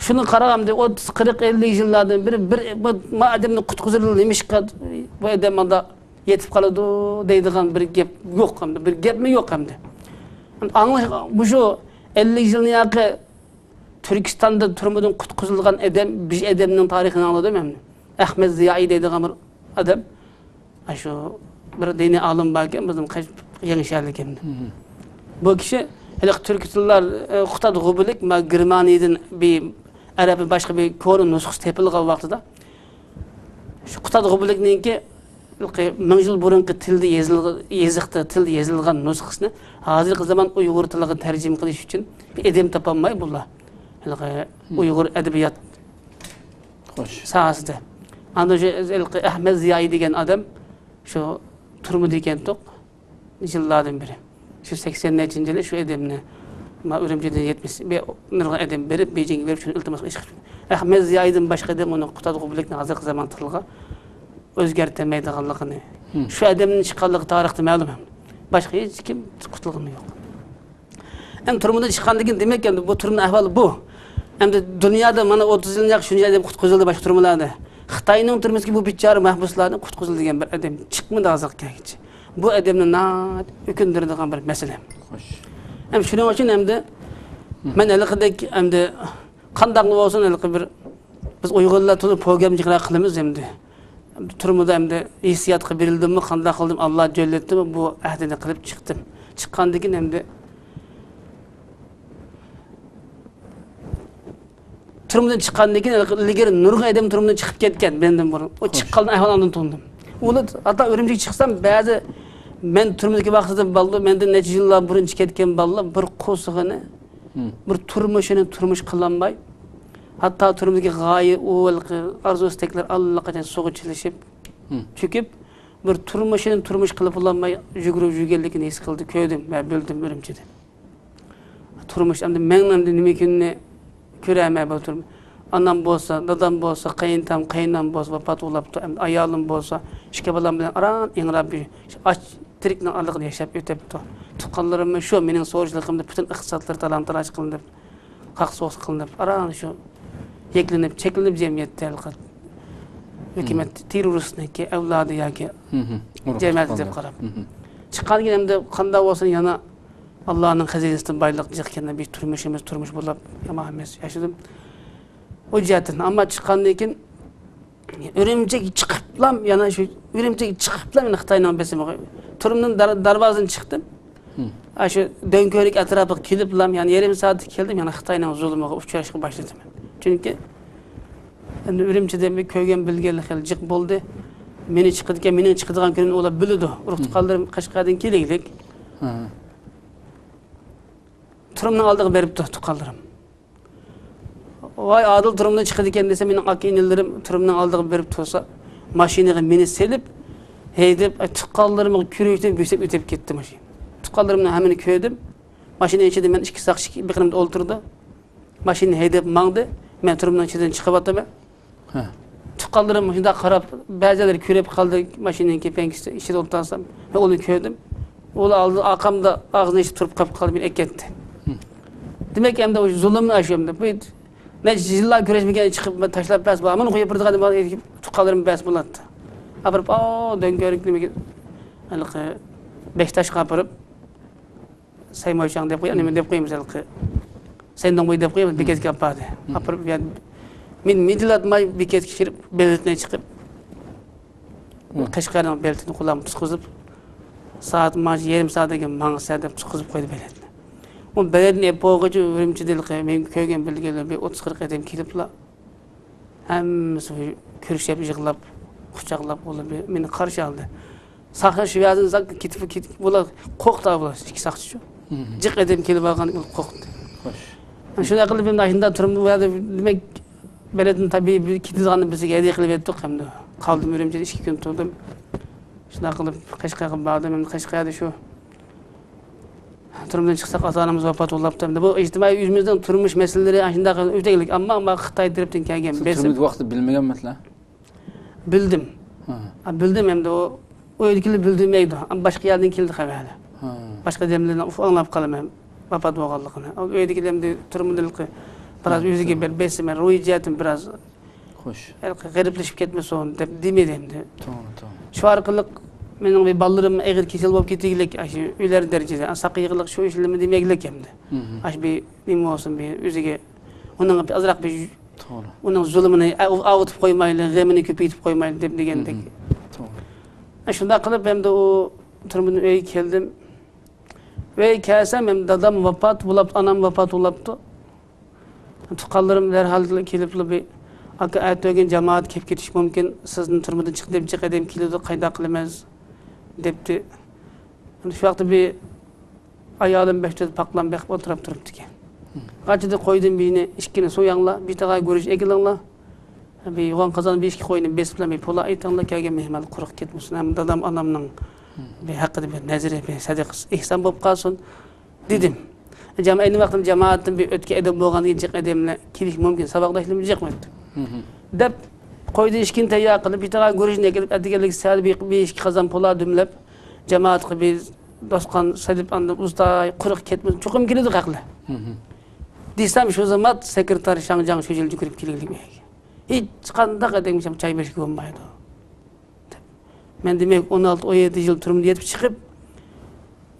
شۇنى قاراڭ، ئەمدى ئوتتۇز، قىرىق، ئەللىك يىللاردىن بېرى بىر، بىر، بۇ ئادەمنى قۇتقۇزۇۋېتىلدى، نېمىشقا بۇ ئادەم مۇنداق يېتىپ قالىدۇ دەيدىغان بىر گەپ يوق ئەمدى، بىر گەپمۇ يوق ئەمدى. ئاڭلاش، مۇشۇ ئەللىك يىلنى ياقى تۈركىستاندا تۈرمىدىن قۇتقۇزۇلغان ئادەم، بىر ئادەمنىڭ تارىخىنى ئاڭلىدىم ئەمدى. ئەخمەت زىيائىي دەيدىغان بىر ئادەم. ئاشۇ بىر دىنىي ئالىم باركەن، بىزنىڭ قەش-، يېڭى شەھەرلىك ئەمدى. مم. بۇ كىشى ھېلىقى تۈركىستانلار، ئە، قۇتاد غۇبىلىك، ما، گېرمانىيەدىن بىر ئەرەبنىڭ باشقا بىر كونا نۇسخىسى تېپىلغان ۋاقتىدا، شۇ قۇتاد غۇبىلىكنىڭكى ھېلىقى مىڭ يىل بۇرۇنقى تىلدا يېزىلغان، يېزىقتا، تىلدا يېزىلغان نۇسخىسىنى ھازىرقى زامان ئۇيغۇر تىلىغا تەرجىمە قىلىش ئۈچۈن بىر ئادەم تاپالماي بۇلار. ھېلىقى مم. ئۇيغۇر ئەدەبىيات خوش. ساھەسىدە. ئاندىن شۇ ھېلىقى ئەخمەت زىيائىي دېگەن ئادەم شۇ تۈرمىدە ئىكەنتۇق يىللاردىن بېرى. شۇ سەكسەن نەچچىنچى يىلى شۇ ئادەمنى، ما، ئۈرۈمچىدىن يەتمىش، بىر نۇرغۇن ئادەم بېرىپ، بېيجىڭگە بېرىپ، شۇنى ئىلتىماس قىلىش ئىقتىدارى. ئەخمەت زىيائىيدىن باشقا ئادەم ئۇنىڭ قۇتاد غۇبىلىكنى ھازىرقى زامان تىلىغا ئۆزگەرتەلمەيدىغانلىقىنى، مم. شۇ ئادەمنىڭ چىققانلىقى تارىختا مەلۇم. باشقا ھېچ كىم قۇتۇلغىنى يوق. ئەمدى تۈرمىدىن چىققاندىن كېيىن، دېمەك، ئەمدى بۇ تۈرمىنىڭ ئەھۋالى بۇ. ئەمدى دۇنيادا مانا ئوتتۇز يىلدىن ياق شۇنچە ئادەم قۇتقۇزۇلدى باشقا تۈرمىلەردە. خىتاينىڭ تۈرمىسىدىكى بۇ بىچارە مەھبۇسلارنى قۇتقۇزۇلدى دېگەن بىر ئادەم چىقمىدى ھازىرغا كەلگۈچە. بۇ ئادەمنى ناھايىتى ئۆكۈندۈرىدىغان بىر مەسىلە. خوش. ھەم شۇنىڭ ئۈچۈن ئەمدى مەن ھېلىقىدەك ئەمدى قانداقلا بولسۇن، ھېلىقى بىر، بىز ئۇيغۇرلار تولا پروگراممىچىلىق قىلىمىز ئەمدى. تۈرمىدە ئەمدى ھېسسىياتقا بېرىلدىممۇ، قانداق قىلدىم، ئاللا جۆلەتتىمۇ، بۇ ئەھدىنى قىلىپ چىقتىم. چىققاندىن كېيىن ئەمدى تۈرمىدىن چىققاندىن كېيىن، ئىلگىرى نۇرغۇن ئادەم تۈرمىدىن چىقىپ كەتكەن مەندىن بۇرۇن. ئۇ خوش. چىققاندا ئەھۋال ئاندىن تۇغدۇم. ئۇلار ھەتتا ئۈرۈمچىگە چىقسام، بەزى مەن تۈرمىدىكى ۋاقتىدا بالىلار، مەندىن نەچچە يىللار بۇرۇن چىقىپ كەتكەن بالىلار بىر قورسىقىنى، مم. بىر تۇرمۇشىنى تۇرمۇش قىلالماي، ھەتتا تۈرمىدىكى غايە، ئۇ ھېلىقى ئارزۇ ئىستەكلەر ئاللىقاچان سۇغا چىلىشىپ، مم. چۆكۈپ، بىر تۇرمۇشىنى تۇرمۇش قىلىپ بولالماي يۈگۈرۈپ يۈرگەنلىكىنى ھېس قىلدىم، كۆردۈم ۋە بىلدىم ئۈرۈمچىدە. تۇرمۇش ئەمدى مەن ئەمدى نېمە كۈننى كۆرەمەن بۇ تۇرمۇش. ئانام بولسا، دادام بولسا، قېيىنتام، قېيىنام بولسا ۋاپات بولاپتۇ. ئەمدى ئايالىم بولسا، ئىككى بالام بىلەن ئاران ئىڭراپ، شۇ ئاچ تىرىكنىڭ ئارىلىقىدا ياشاپ ئۆتەپتۇ. تۇغقانلىرىممۇ شۇ مېنىڭ سورۇشلۇقۇمدا پۈتۈن ئىقتىسادلىرى تالان-تاراج قىلىنىپ، قاقسۇقسا قىلىنىپ، ئاران شۇ يەكلىنىپ، چەكلىنىپ جەمئىيەتتە ھېلىقى ھۆكۈمەت مم. تېررورىستنىڭكى ئەۋلادى ياكى مم. جەمەتى دەپ قاراپ. مم. چىققاندىن كېيىن ئەمدى قانداق بولسۇن، يەنە ئاللانىڭ خەزىنىسىدىن بايلىق جىق ئىكەن، بىر تۇرمۇشىمىز تۇرمۇش بولاپ يامان ئەمەس ياشىدىم. ئۇ جەھەتتىن. ئەمما چىققاندىن كېيىن ئۈرۈمچىگە چىقىپلام، يەنە شۇ ئۈرۈمچىگە چىقىپلام يەنە خىتاينىڭ بېسىمىغا، تۈرمىنىڭ دار-، دارۋازىسىدىن چىقتىم. مم. ئاشۇ دۆڭكۆۋرۈك ئەتراپىغا كېلىپلام، يەنە يېرىم سائەتتە كەلدىم، يەنە خىتاينىڭ زۇلۇمىغا ئۇچراشقا باشلىدىم. چۈنكى ئەمدى ئۈرۈمچىدە مەن كۆرگەن بىلگەنلىك خېلى جىق بولدى. مېنى چىقىدىكەن، مېنىڭ چىقىدىغان كۈنۈمنى ئۇلار بىلىدۇ. ئۇرۇق مم. تۇغقانلىرىم قەشقەردىن كېلىگلىك. ھە. تۈرمىنىڭ ئالدىغا بېرىپتۇ تۇغقانلىرىم. ۋاي، ئادىل تۈرمىدىن چىقىدىكەن دېسە، مېنىڭ ئاكا-ئىنىلىرىم تۈرمىنىڭ ئالدىغا بېرىپ تۇرسا، ماشىنىغا مېنى سېلىپ، ھەيدەپ، تۇغقانلىرىمغا كۆرۈنۈشتىن بۆسۈپ ئۆتۈپ كەتتى ماشىنا. تۇغقانلىرىمنىڭ ھەممىنى كۆردۈم. ماشىنا ئىچىدە مەن ئىككى ساقچى بېقىنىمدا ئولتۇرىدۇ. ماشىنا ھەيدەپ ماڭدى. مەن تۈرمىنىڭ ئىچىدىن چىقىۋاتىمەن. ھە. تۇغقانلىرىم شۇنداق قاراپ، بەزىلەر كۆرۈپ قالدى، ماشىنىنىڭ كېپەنكىسى ئىچىدە ئولتۇرسام، مەن ئۇنى كۆردۈم. ئۇلار ئالدىدا ئارقامدا ئاغزىنى ئېچىپ تۇرۇپ قاپقالدى، مېنى ئەكەتتى. ھە. دېمەك، ئەمدى ئۇ زۇلۇمنى ئاشۇ ئەمدى. بۇ نەچچە يىللار كۈرەشمىگەن چىقىپ، مەن تاشلاپ بەس بۇ، مانا قويۇپ بېرىدىغان تۇغقانلىرىم بەس بولاتتى. ئاپىرىپ، ئاۋۇ دۆڭكۆۋرۈك نېمىگە، ھېلىقى بەشتاشقا ئاپىرىپ، سەيمويچاڭ دەپ قويۇپ، نېمە دەپ قويىمىز ھېلىقى. سەيدىڭبۇي دەپ قويۇپ، بېكەتكە ئاپاردى. ئاپىرىپ، يا، مېنى مىدىرلاتماي بېكەتكە كىرىپ، بېلىتىنى چىقىپ، قەشقەرنىڭ بېلىتىنى قۇلاققا تۇتقۇزۇپ، سائەت ماڭا يېرىم سائەتتىن كېيىن ماڭىسەن دەپ تۇتقۇزۇپ قويدى بېلىتنى. ئۇ بېلىتنى ئېلىپ بولغۇچە ئۈرۈمچىدە ھېلىقى مېنى كۆرگەن بىلگەنلەر بىر ئوتتۇز قىرىق ئادەم كېلىپلا، ھەممىسى كۆرۈشۈپ، يىغلاپ، قۇچاقلاپ، ئۇلار مېنى قارشى ئالدى. ساقچى شۇ يەردىن زاك كېتىپ، كېتىپ، بۇلار قورقتى، بۇلار ئىككى ساقچىچۇ. جىق ئادەم كېلىپ ئالغان، ئۇلار قورقتى. خوش. شۇنداق قىلىپ، مەن ئاشۇنداق تۇرۇمدا، ئۇ يەردە، دېمەك، بېلەتنى تەبىئىي بىر كېتىدىغاننى بىلسەك ھەدىيە قىلىپ يەتتۇق ئەمدى. قالدىم ئۈرۈمچىدە ئىككى كۈن تۇردۇم. شۇنداق قىلىپ، قەشقەرگە باردىم. ئەمدى قەشقەردە شۇ تۈرمىدىن چىقساق، ئاتا-ئانىمىز ۋاپات بولۇپتۇ. ئەمدى بۇ ئىجتىمائىي ئۆزىمىزنىڭ تۇرمۇش مەسىلىلىرى ئاشۇنداق ئۆتەكلىك. ئەمما، ئەمما خىتاي تەرەپتىن كەلگەن سىز بېسىم. تۈرمىدە ۋاقىتتا بىلمىگەنمىدىلەر؟ بىلدىم. ھە. ھە، بىلدىم ئەمدى ئۇ، ئۇ ئۆيدىكىلەر بىلدۈرمەيدۇ. ئەمما باشقا يەردىن كېلىدۇ خەۋەرلەر. ھە. باشقا ئادەملەردىن ئۇ ئاڭلاپ قالىمەن ۋاپات بولغانلىقىنى. ئۇ ئۆيدىكىلەر ئەمدى تۈرمىدىلىقى بىراز ھە، ئۆزىگە بىر بېسىم، روھىي جەھەتتىن بىراز خوش. غېرىبلىشىپ كەتمىسۇن دەپ دېمىدى ئەمدى. توغرا، توغرا. شۇ ئارقىلىق مېنىڭ بىر بالىلىرىم ئېغىر كېسەل بولۇپ كېتىگلىك، ئاشۇ ئۆلەر دەرىجىدە، ساقىيغىلىق شۇ ئىشلىرىمنى دېمەيگلىك ئەمدى. ئاشۇ بىر نېمە بولسۇن، بىر ئۆزىگە، ئۇنىڭ ئازراق بىر توغرا. ئۇنىڭ زۇلۇمىنى ئاۋۇتۇپ قويمايلى، غېمىنى كۆپەيتىپ قويمايلى دەپ دېگەندەك. توغرا. شۇنداق قىلىپ، ئەمدى ئۇ تۈرمىدىن ئۆيگە كەلدىم. ئۆيگە كەلسەم، ئەمدى دادام ۋاپات بولاپتۇ، ئانام ۋاپات بولاپتۇ. تۇغقانلىرىم دەرھال كېلىپلا بىر، «ئاكا، ئەتىگۈن جامائەت كېلىپ كېتىشى مۇمكىن، سىزنى تۈرمىدىن چىقتى دەپ جىق ئادەم كېلىدۇ، قايداق قىلىمىز؟» دەپتۇ. شۇ ۋاقىتتا بىر ئايالىم بەش تۆت پاقلام بېقىپ ئولتۇراپ تۇرۇپتىكەن. ئاچىدى، قويدىن بىرنى، ئىككىنى سوياڭلار، بىر تاغا گۈرۈچ ئېكىلىڭلار. بىر يوغان قازان بىر ئىككى قوينى بېسىپلا بىر پولا ئېيتىڭلار، كەلگەن مېھمانلار قۇرۇق كەتمىسۇن. ھەم دادام، ئانامنىڭ بىر ھەققىدە بىر نەزىرى، بىر سەدىقىسى، ئېھسان بولۇپ قالسۇن، دېدىم. جام-، ئەينى ۋاقتىدا جامائەتتىن بىر ئۆتكە ئادەم بولغاندىن كېيىن جىق ئادەملەر كېلىشى مۇمكىن، ساۋاقداشلىرىم جىق ئۆتتى. دەپ، قويدىن ئىككىنى تەييار قىلىپ، بىر تاغا گۈرۈچنى ئەكېلىپ، ئەتىگەنلىكى سەھەردە بىر، بىر ئىككى قازان پولا دۈملەپ، جامائەتقا بىر دوستقان سېلىپ، ئاندىن ئۇزىتاي، قۇرۇق كەتمىسۇن، چوقۇم كېلىدۇ خەقلەر. دېسەم، شۇ زامات سېكرېتار شاڭجاڭ شۇجىلجۇ كىرىپ كېلگىلى، ھېچقانداق ئادەمگە چاي بېرىشكە بولمايدۇ. مەن دېمەك، ئون ئالتە، ئون يەتتە يىل تۈرمىدە يېتىپ چىقىپ،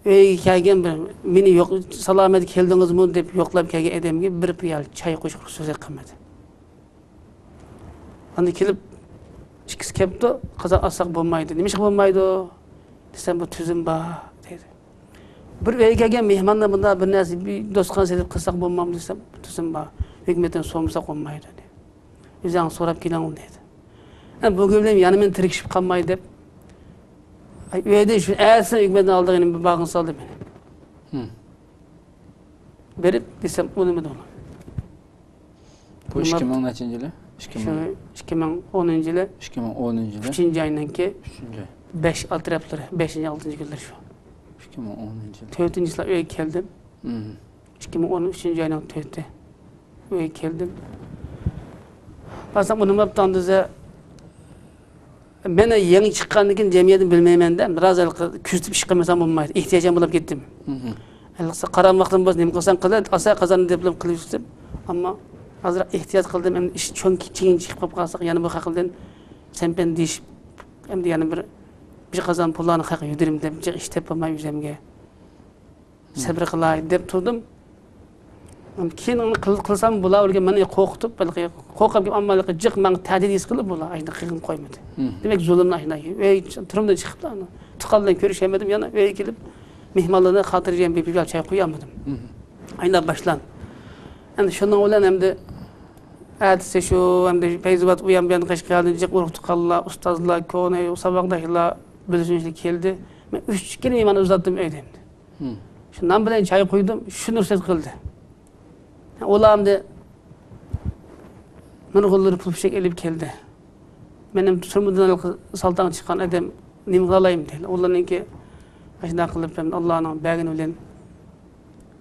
ئۆيگە كەلگەن بىر، مېنى يوق، «سالامەت كەلدىڭىزمۇ؟» دەپ يوقلاپ كەلگەن ئادەمگە بىر پىيالە چاي قوشۇپ سۆز قىلمىدى. ئاندىن كېلىپ، ئىككىسى كەپتۇ، «قازان ئاسساق بولمايدۇ.» «نېمىشقا بولمايدۇ؟» دېسەم، «بۇ تۈزۈم بار» دەيدۇ. بىر ئۆيگە كەلگەن مېھماننى بۇنداق بىر نەرسە، بىر دوستخانا سېلىپ قىلساق بولمامدۇ دېسەم، «تۈزۈم بار. ھۆكۈمەتتىن سورىمىساق بولمايدۇ» دېدى. «ئۆزۈڭ سوراپ كېلىڭ» دېدى. ئە، بۇ گەپ بىلەن يەنە مېنى تىركىشىپ قالماي دەپ، ئەي، ئۆيدە شۇ ئەتىسى ھۆكۈمەتنىڭ ئالدىغا يەنە بىر بارغىن سالدى مېنى. بېرىپ دېسەم، ئۇنىمىدى ئۇلار. بۇ ئىككى مىڭ نەچچىنچى يىلى؟ ئىككى مىڭ. شۇ ئىككى مىڭ ئونىنچى يىلى. ئىككى مىڭ ئونىنچى يىلى. ئۈچىنچى ئاينىڭكى ئۈچىنچى ئاي. بەش ئەتراپلىرى، بەشىنچى، ئالتىنچى كۈنلىرى شۇ. ئىككى مىڭ ئونىنچى يىلى. تۆتىنچى يىلى ئۆيگە كەلدىم. ئىككى مىڭ ئون ئۈچىنچى ئاينىڭ تۆتى. ئۆيگە كەلدىم. بارسام، ئۇنىماپتۇ ئاندىزە. مەن يېڭى چىققاندىن كېيىن جەمئىيەتنى بىلمەيمەن-دە، بىرئاز ھېلىقى كۆزىتىپ ئىش قىلمىسام بولمايدۇ، ئېھتىياجچان بولۇپ كەتتىم. ھەلىقى قارام ۋاقتىم بولسا نېمە قىلسام قىلە، ئاسا قازاننى دەپلا قىلىۋېتىپ، ئەمما ئازراق ئېھتىيات قىلدىم، ئەمدى ئىش چوڭ كىچىكىنى چىقىپ قالساق يەنە بۇ خەق بىلەن سەن-پەن دېيىشىپ، ئەمدى يەنە بىر، بىر قازان پۇللارنى خەققە يۈدۈرىمەن دەپ جىق ئىش تېپالماي ئۆزۈمگە. سەبرى قىلاي دەپ تۇردۇم. كېيىن ئۇنى قىل-، قىلسام بۇلار ئۆلگەن مېنى قورقۇتۇپ، بەلكى قورقۇپ كېلىپ، ئەمما جىق ماڭا تەھدىت ھېس قىلىپ بۇلار ئاشۇنداق قىلغىن قويمىدى. دېمەك، زۇلۇمنى ئاشۇنداق ئۆي تۈرمىدىن چىقىپلا، تۇغقان بىلەن كۆرۈشەلمىدىم، يەنە ئۆيگە كېلىپ مېھمانلارنى خاتىرجەم بىر پىيالە چاي قۇيالمىدىم. ئاشۇنداق باشلاندى. ئەمدى شۇنىڭ بىلەن ئەمدى ئەتىسى شۇ ئەمدى پەيزىۋات ئۇيان بۇيان قەشقەرلەردىن جىق ئۇرۇق تۇغقانلار، ئۇستازلار، كونا ساۋاقداشلار، بىلسۇن شۇ كەلدى. مەن ئۈچ كۈن مېھمان ئۇزاتتىم ئۆيدە ئەمدى. شۇ نان بىلەن چاي قۇيدۇم، شۇنى رۇخسەت قىلدى. ئۇلار ئەمدى نۇرغۇنلىرى پۇل پىشەك ئېلىپ كەلدى. مېنىڭ تۈرمىدىن سالتاڭ چىققان ئادەم نېمە قىلالايمەن دەيدۇ. ئۇلارنىڭكى ئاشۇنداق قىلىپ، ئاللانىڭ بەرگىنى بىلەن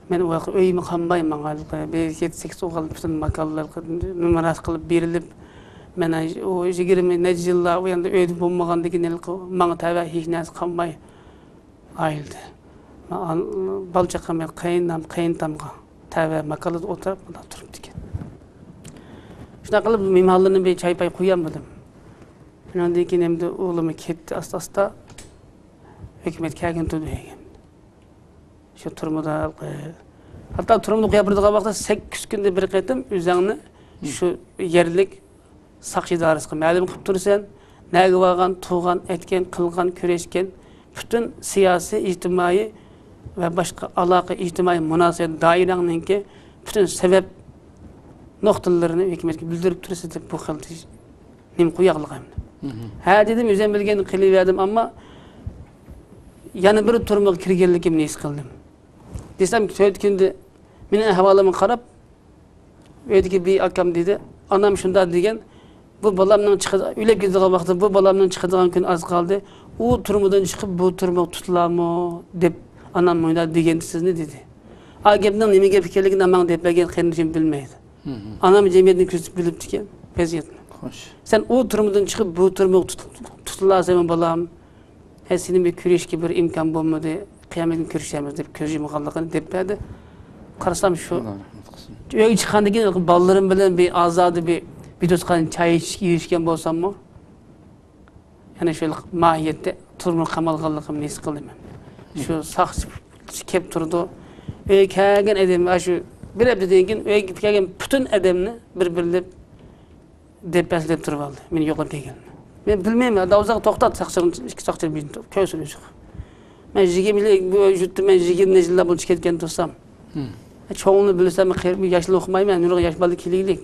مەن ئۇ ياققا ئۆيۈمگە قالماي، ماڭا بىر يەتتە، سەككىز ئوغۇل پۈتۈن ماكانلىرىنى مىراس قىلىپ بېرىلىپ، مەن ئۇ يىگىرمە نەچچە يىللار ئۇ يەردە ئۆيدە بولمىغاندىكىن، ماڭا تەۋە ھېچ نەرسە قالماي، ئائىلىدە. مەن ئان-، بالا چاقام، قېيىنام، قېيىنتامغا تەۋە ماكانلاردا ئولتۇرۇپ، مۇنداق تۇرۇپتىكەن. شۇنداق قىلىپ، مېھمانلارنى بىر چاي-پاي قۇيالمىدىم. شۇنىڭدىن كېيىن ئەمدى ئوغلۇم كەتتى ئاستا-ئاستا. ھۆكۈمەت كەلگىن تۇردى دېگەن. شۇ تۈرمىدە، ھەتتا تۈرمىدە قويۇپ بېرىدىغان ۋاقىتتا سەككىز كۈندە بىر قېتىم ئۆزۈڭنى شۇ يەرلىك ساقچى ئىدارىسىگە مەلۇم قىلىپ تۇرىسەن. نەگە بارغان، تۇرغان، ئەتكەن، قىلغان، كۆرۈشكەن، پۈتۈن سىياسىي، ئىجتىمائىي ۋە باشقا ئالاقە، ئىجتىمائىي مۇناسىۋەت دائىرەڭنىڭكى پۈتۈن سەۋەب نۇقتىلىرىنى ھۆكۈمەتكە بىلدۈرۈپ تۇرىسىز دەپ، بۇ خىل نېمە قوياقلىق ئەمدى. ھە دېدىم، ئۆزۈم بىلگەننى قىلىۋەردىم، ئەمما يەنە بىر تۈرمىگە كىرگەنلىكىمنى ھېس قىلدىم. دېسەم، تۆت كۈندە مېنىڭ ئەھۋالىمغا قاراپ، ئۆيدىكى بىر ئاكام دېدى، ئانام شۇنداق دېگەن، بۇ بالامنىڭ چىقىدىغان، ئۆلۈپ كېتىدىغان ۋاقتى، بۇ بالامنىڭ چىقىدىغان كۈنى ئاز قالدى. ئۇ تۈرمىدىن چىقىپ، بۇ تۈرمىگە تۇتۇلارمۇ دەپ ئانام مۇنداق دېگەنتى سىزنى دېدى. ئا گەپنىڭ نېمە گەپ ئىكەنلىكىنى ماڭا دەپ بەرگەن قېرىندىشىم بىلمەيدۇ. ئانام جەمئىيەتنى كۆزىتىپ بىلىپتىكەن ۋەزىيەتنى. خوش. سەن ئۇ تۈرمىدىن چىقىپ، بۇ تۈرمىگە تۇت-، تۇتۇلارسەنمۇ بالام؟ ھە، سېنى بىر كۆرۈشكە بىر ئىمكان بولمىدى، قىيامەت كۈنى كۆرۈشەرمىز دەپ كۆز يۇمغانلىقىنى دەپ بەردى. قارىسام شۇ ئاللا رەھمەت قىلسۇن. ئۆيگە چىققاندىن كېيىن بالىلىرىم بىلەن بىر ئازادە بىر، بىر دوستخانا چاي ئىچىشكە ئېرىشكەن بولساممۇ، يەنە شۇ ماھىيەتتە تۈرمىگە قامالغانلىقىمنى ھېس قىلدىم. شۇ ساقچى كەپ تۇرىدۇ. ئۆيگە كەلگەن ئادەم، شۇ بىر ھەپتىدىن كېيىن ئۆيگە كەلگەن پۈتۈن ئادەمنى بىر-بىرلەپ دەپ بەرسە دەپ تۇرۇپ ئالدى. مېنى يوقلاپ كەلگەن. مەن بىلمەيمەن. داۋزاغ توختات، ساقچىنىڭ، ئىككى ساقچىنىڭ بىرىنى تۇتۇپ، كۆرسۇن ئۆزۈڭ. مەن يىگىرمە يىل بۇ يۇرتتا، مەن يىگىرمە يىل بولدى كەتكەن تۇرسام. چوڭىنى بىلسەم، ياشلا ئوقۇمايمەن، نۇرغۇن ياش بالا كېلىگلىك.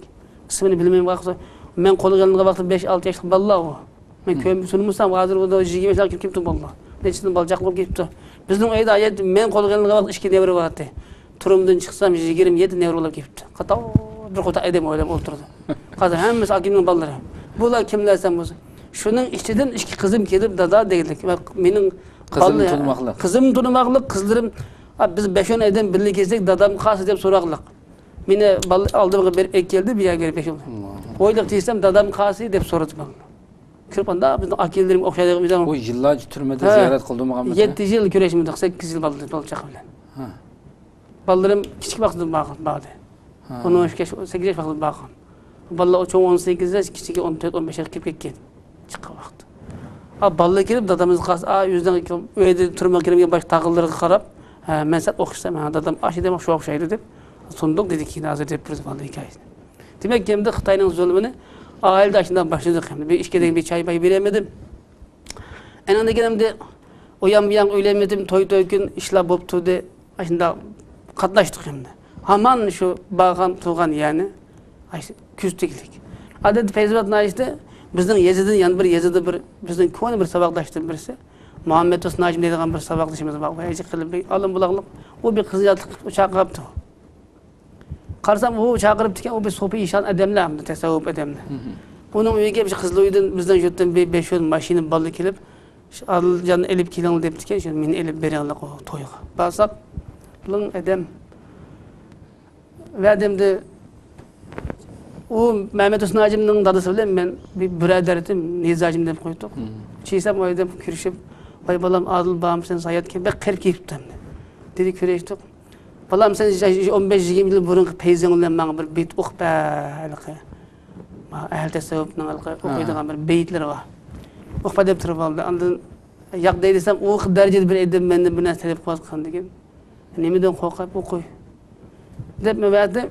ئىسمىنى بىلمەيمەن. مەن قولغا ئېلىنغان ۋاقىتتا بەش، ئالتە ياشلىق بالىلار ئۇ. مەن كۆرمىسە تونۇمىسام، ھازىر ئۇ يىگىرمە ياشلار كىرىپ كېتىپتۇ بالىلار. نەچچىسىنىڭ بالا چاقا بولۇپ كېتىپتۇ. بىزنىڭ ئۆيدە ھايات، مەن قولغا ئېلىنغان ۋاقىتتا ئىككى نەۋرە بار ئىدى. تۈرمىدىن چىقسام، يىگىرمە يەتتە نەۋرە بولۇپ كېتىپتۇ. قاتار بىر قوتار ئادەم ئويلاپ ئولتۇرىدۇ. ھازىر ھەممىسى ئاكامنىڭ بالىلىرى. بۇلار كىملەر دېسەم بولسا، شۇنىڭ ئىچىدىن ئىككى قىزىم كېلىپ، دادا دېگەنلىك. مېنىڭ قىزىم تونۇماقلىق. قىزىم تونۇماقلىق، قىزلىرىم، ئا، بىز بەش-ئون ئادەم بىللە كەلسەك، دادام قالسا دەپ سوراقلىق. مېنى بال-، ئالدىمغا بېرىپ ئەكەلدى، بۇ يەرگە بېرىپ ئەكەلدى. ئويلۇق دېسەم، دادام قالسا دەپ سورىدى ماڭا. كىرىپ ئاندا بىزنىڭ ئاكىلىرىم ئوخشايدىغان بىزنىڭ. ئۇ يىللارچە تۈرمىدە زىيارەت قىلدىمۇ؟ يەتتە يىل كۆرۈشمىدۇق، سەككىز يىل بالىلار، بالا چاقا بىلەن. بالىلىرىم كىچىك ۋاقتىدا بار-، باردى. ئون، ئون ئىككى ياش، سەككىز ياش ۋاقتىدا بارغان. بالىلار چوڭى ئون سەككىز ياش، كىچىكى ئون تۆت، ئون بەش ياشقا كىرىپ كەتكەن. چىققان ۋاقىت. ھا، بالىلار كېلىپ، دادىمىز قالسا، ئا، ئۆزىنىڭ ئۆيدە تۈرمىگە كىرگەن باشقا تاغىلىرىغا قاراپ، ھە، مەن سەل ئوخشىسام، ھە، دادام ئاشۇ دېمەك شۇ ئوخشايدۇ دەپ، سۇندۇق دېدى كېيىن ھازىر دەپ بىر بالىلار ھېكايىسىنى. دېمەك، ئەمدى خىتاينىڭ زۇلۇمىنى ئائىلىدە ئاشۇنداق باشلىدۇق. ئەمدى بىر ئىككىدىن بىر چاي پاي بېرەلمىدىم. ئەنىڭدىن كېيىن ئەمدى ئۇيان بۇيان ئۆيلەنمىدىم، توي توي كۈن ئىشلار بولۇپ تۇردى. ئاشۇنداق قاتناشتۇق ئەمدى. ھامان شۇ بارغان تۇرغان يەرنى كۆزىتىگلىك. ئادەتتە پەيزىۋات ناھىيەسىدە بىزنىڭ يېزىدىن يەنە بىر يېزىدا بىر بىزنىڭ كونا بىر ساۋاقداشتىن بىرسى، مۇھەممەد ھۈسەن ھاجىم دەيدىغان بىر ساۋاقدىشىمىز بار. ۋە ھېچ قىلىپ بىر ئالىم بۇلاقلىق، ئۇ بىر قىزىياتلىق چاقىرىپتۇ. قارىسام، ئۇ چاقىرىپتىكەن، ئۇ بىر سوپى ئىشان ئادەملەر، ئەمدى تەسەۋۋۇپ ئادەملەر. ئۇنىڭ ئۆيىگە شۇ قىزىل ئۆيدىن، بىزنىڭ يۇرتتىن بىر بەش-ئون ماشىنا بالىلار كېلىپ، شۇ ئادىلجاننى ئېلىپ كېلىڭ دەپتىكەن، شۇ مېنى ئېلىپ بېرىڭلار ئۇ تويغا. بارساق، بۇلار ئادەم ۋەدەمدە ئۇ مەمەت ھۈسەن ھاجىمنىڭ دادىسى بىلەن مەن بىر بۇرادەر ئىدىم، نىياز ھاجىم دەپ قويدۇق. چىقسام ئۇ ئادەم كۆرۈشۈپ، ۋاي بالام، ئادىل بارمۇ سەن ساياتكەن، بەك قېرىپ كېتىپتۇ ئەمدى. دېدى، كۆرۈشتۇق. بالام، سەن ئون بەش يىگىرمە يىل بۇرۇنقى پەيزىڭ بىلەن ماڭا بىر بېيىت ئوقۇپ بەر، ھېلىقى. ئەھلى تەسەۋۋۇپنىڭ ھېلىقى ئوقۇيدىغان بىر بېيىتلىرى بار. ئوقۇپ بەر دەپ تۇرۇپ ئالدى. ئاندىن ياق دەي دېسەم، ئۇ دەرىجىدە بىر ئادەم مەندىن بىر نەرسە تەلەپ قىلىۋاتقان دېگەن. نېمىدىن قورقۇپ ئوقۇي دەپ مەن بەردىم.